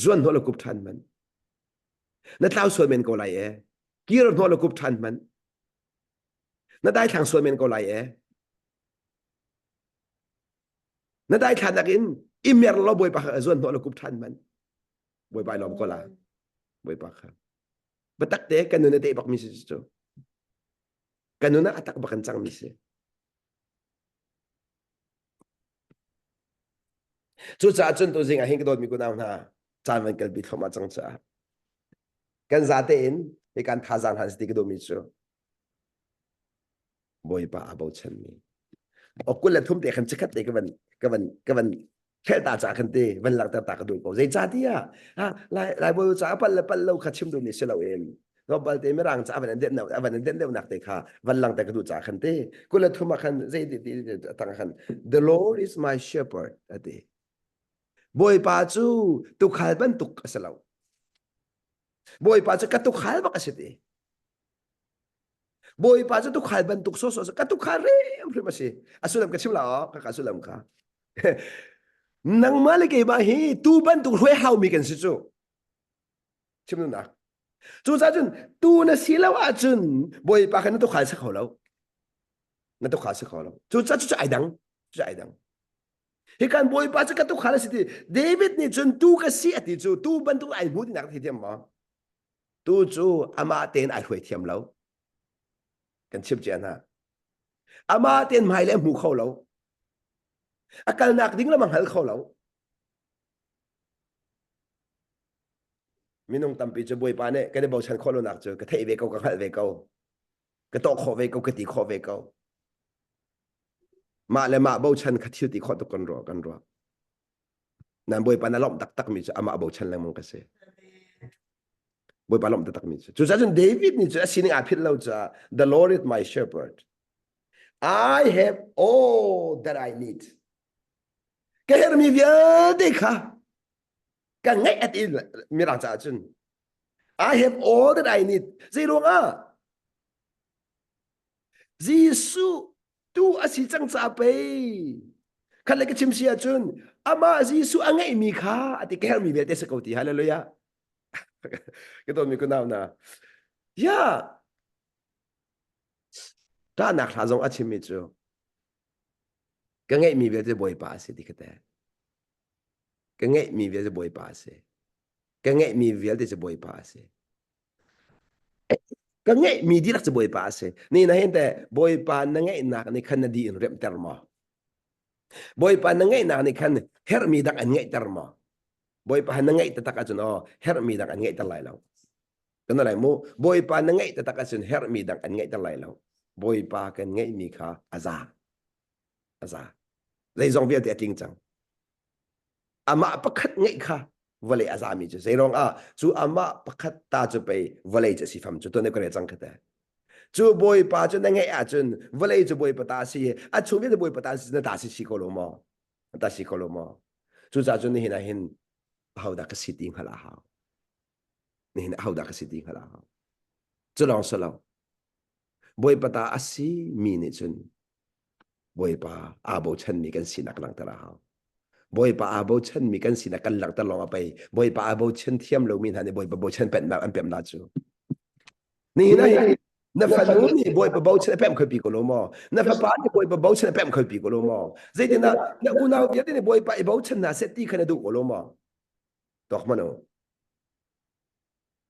Zuan hnu la kup ṭhan man. Na tlau sual men ko lai e. Kir hnu la kup ṭhan man. Na daithlang sual men ko lai e. Na daithlanak in i mer lo Bawipa kha zuan hnawh la kup ṭhan man. Bawipa i lawm ko la. Bawipa kha. Biatak te kan nun a teh bakmi si cu. Kan nun ah a tak bak an cangmi si. Cucaah cun tuzing ah hin ka dawtmi kunau hna caan van kalpi thluahmah cang caah kan zate in hi kan thazaang hlan si ti ka duhmi cu Bawipa aa bochanmi. O 23 te khan chikkhat te ka van ka van ka van khel ta ca khan te van langhter ta ka duh ko. Zeicahtiah ha lai lai bawi ca pal le pal lo kha chim duhmi si lo in tlawmpal te mirang ca van an den van an den deuhnak te kha van langhter ka duh ca khan te 23 ah khan zei ti ti tang khan the Lord is my shepherd ati. Bawipa cu tukhal bantuk a si lo. Bawipa cu ka tukhal bak a si ti. Bawipa cu tukhal bantuk sawsawh ka tukhal hrimhrim a si. A sullam ka chim la aw, ka ka sullam kha. Nangmah le keimah hi tu bantuk hruai haumi kan si cu. Chim duhnak. Cucaah cun tu na si lo ahcun Bawipa kha na tukhal si kho lo. Na tukhal si kho lo. Cucaah cu ai dang. Cu ai dang. Hi kan Bawipa cu ka tukhal a si ti. David nih cun tu ka si a ti cu tu bantuk ai hmu tinak thei thiam maw? Tu cu amah tein ai hruai thiam lo. Kan chim cia hna. Amah tein hmai le hmu kho lo. A kalnak ding lam a hngal kho lo. Minung tampi cu Bawipa nih kan i bochan khawh lonak cu ka theih ve ko, ka hngalh ve ko. Ka tawh khawh ve ko, ka ti khawh ve ko. Mah le mah bochan kha thil ti khawh tuk kan ruah kan ruah. Nan Bawipa na lawmh taktakmi cu amah bochan lengmang ka si. Bawipa lawmh taktakmi cu. Cucaah cun David nih cu a sining aa philh lo caah the Lord is my shepherd. I have all that I need. Ka herhmi vialte kha ka ngeih at in mirang caah cun I have all that I need. Zei ruangah? Jesuh tu a si cang caah pei khat le ka chim si ahcun amah Jesuh a ngeihmi kha a ti ka herhmi vialte si ko ti hallelujah ka dawtmi kunau na ya ṭahnak hla zong a chimmi cu ka ngeihmi vialte Bawipa a si ti kha te ka ngeihmi vialte Bawipa a si ka ngeihmi vialte cu Bawipa a si Ka ngeihmi dihlak cu Bawipa a si. Ni na hin teh Bawipa na ngeihnak nih khan na di in remhter maw? Bawipa na ngeihnak nih khan herhmi dang an ngeihter maw? Bawipa na ngeih taktak ahcun aw herhmi dang an ngeihter lai lo. Kan lai mu Bawipa na ngeih taktak ahcun herhmi dang an ngeihter lai lo. Bawipa kan ngeihmi kha a za. A za. Zeizong vialte a tling cang. Amah pakhat ngeih kha vawlei a zami cu zeiruang ah cu amah pakhat ta cu pei vawlei cu a si fam cu tuan ka rel cang kha te cu bawipa cu na ngeih ahcun vawlei cu bawipa ta a si a chung vialte bawipa ta si na ta si si ko lo maw na ta si ko lo maw cucaah cun nihin ah hin ahodah ka si ti hngalh a hau nihin ahodah ka si ti hngalh a hau cu lawng si lo bawipa ta a si mi nih cun Bawipa aa bochanmi kan sinak langhter a hau. Bawipa aa bochanmi kan sinak kan langhter lawng ah pei Bawipa aa bochan thiam lomi hna nih Bawipa bochan pennak an pemh la cu. Nihin ah na fanu nih Bawipa bochan a pemh khoi pi ko lo maw? Na fapa nih Bawipa bochan a pemh khoi pi ko lo maw? Zeitinah na unau vialte nih Bawipa i bochan hna seh ti kha na duh ko lo maw? Tuak hmanh u.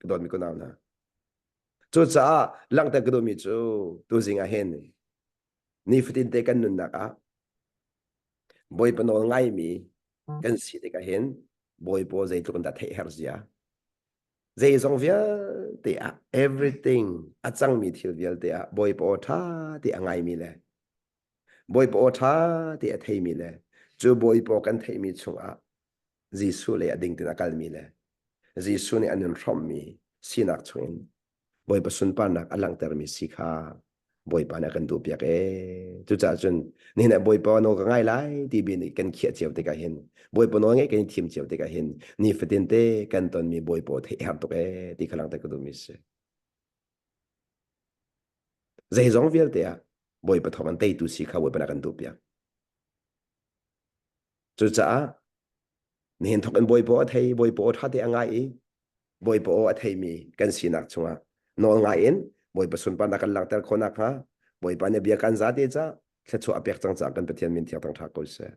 Ka dawtmi kunau hna. Cucaah langhter ka duhmi cu tuzing ah hin nifatin te kan nunnak ah Bawipa nawl ngaimi kan si tikah hin Bawipa zeitluk in dah theih herh zia zeizong vialte ah everything a cangmi thil vialte ah Bawipa aw ṭha te a ngaimi le Bawipa aw ṭha te a theimi le cu Bawipa aw kan theihmi chungah Jesuh le a ding tin a kalmi le Jesuh nih a nun hrawmhmi sinak chungin Bawipa sunparnak a langhtermi si kha Bawipa nih a kan duhpiak ee. Cucaah cun nihin ah Bawipa nawl ka ngai lai ti bi nih kan khiah cio tikah hin Bawipa nawl ngaih kan i thim cio tikah hin nifatin te kan tonmi Bawipa theih har tuk ee ti kha langhter ka duhmi si. Zeizong vialte ah Bawipa thawng an teitu si kha Bawipa na kan duh piak. Cucaah nihin thawk in Bawipa aw a thei, Bawipa aw ṭha te a ngai i Bawipa aw a theimi kan sinak chungah nawl ngai in Bawipa sunparnak kan langhter khawh nakhnga Bawipa nih bia kan zate ca thluachuah a pek cang caah kan Pathian min thiang thangṭha ko seh.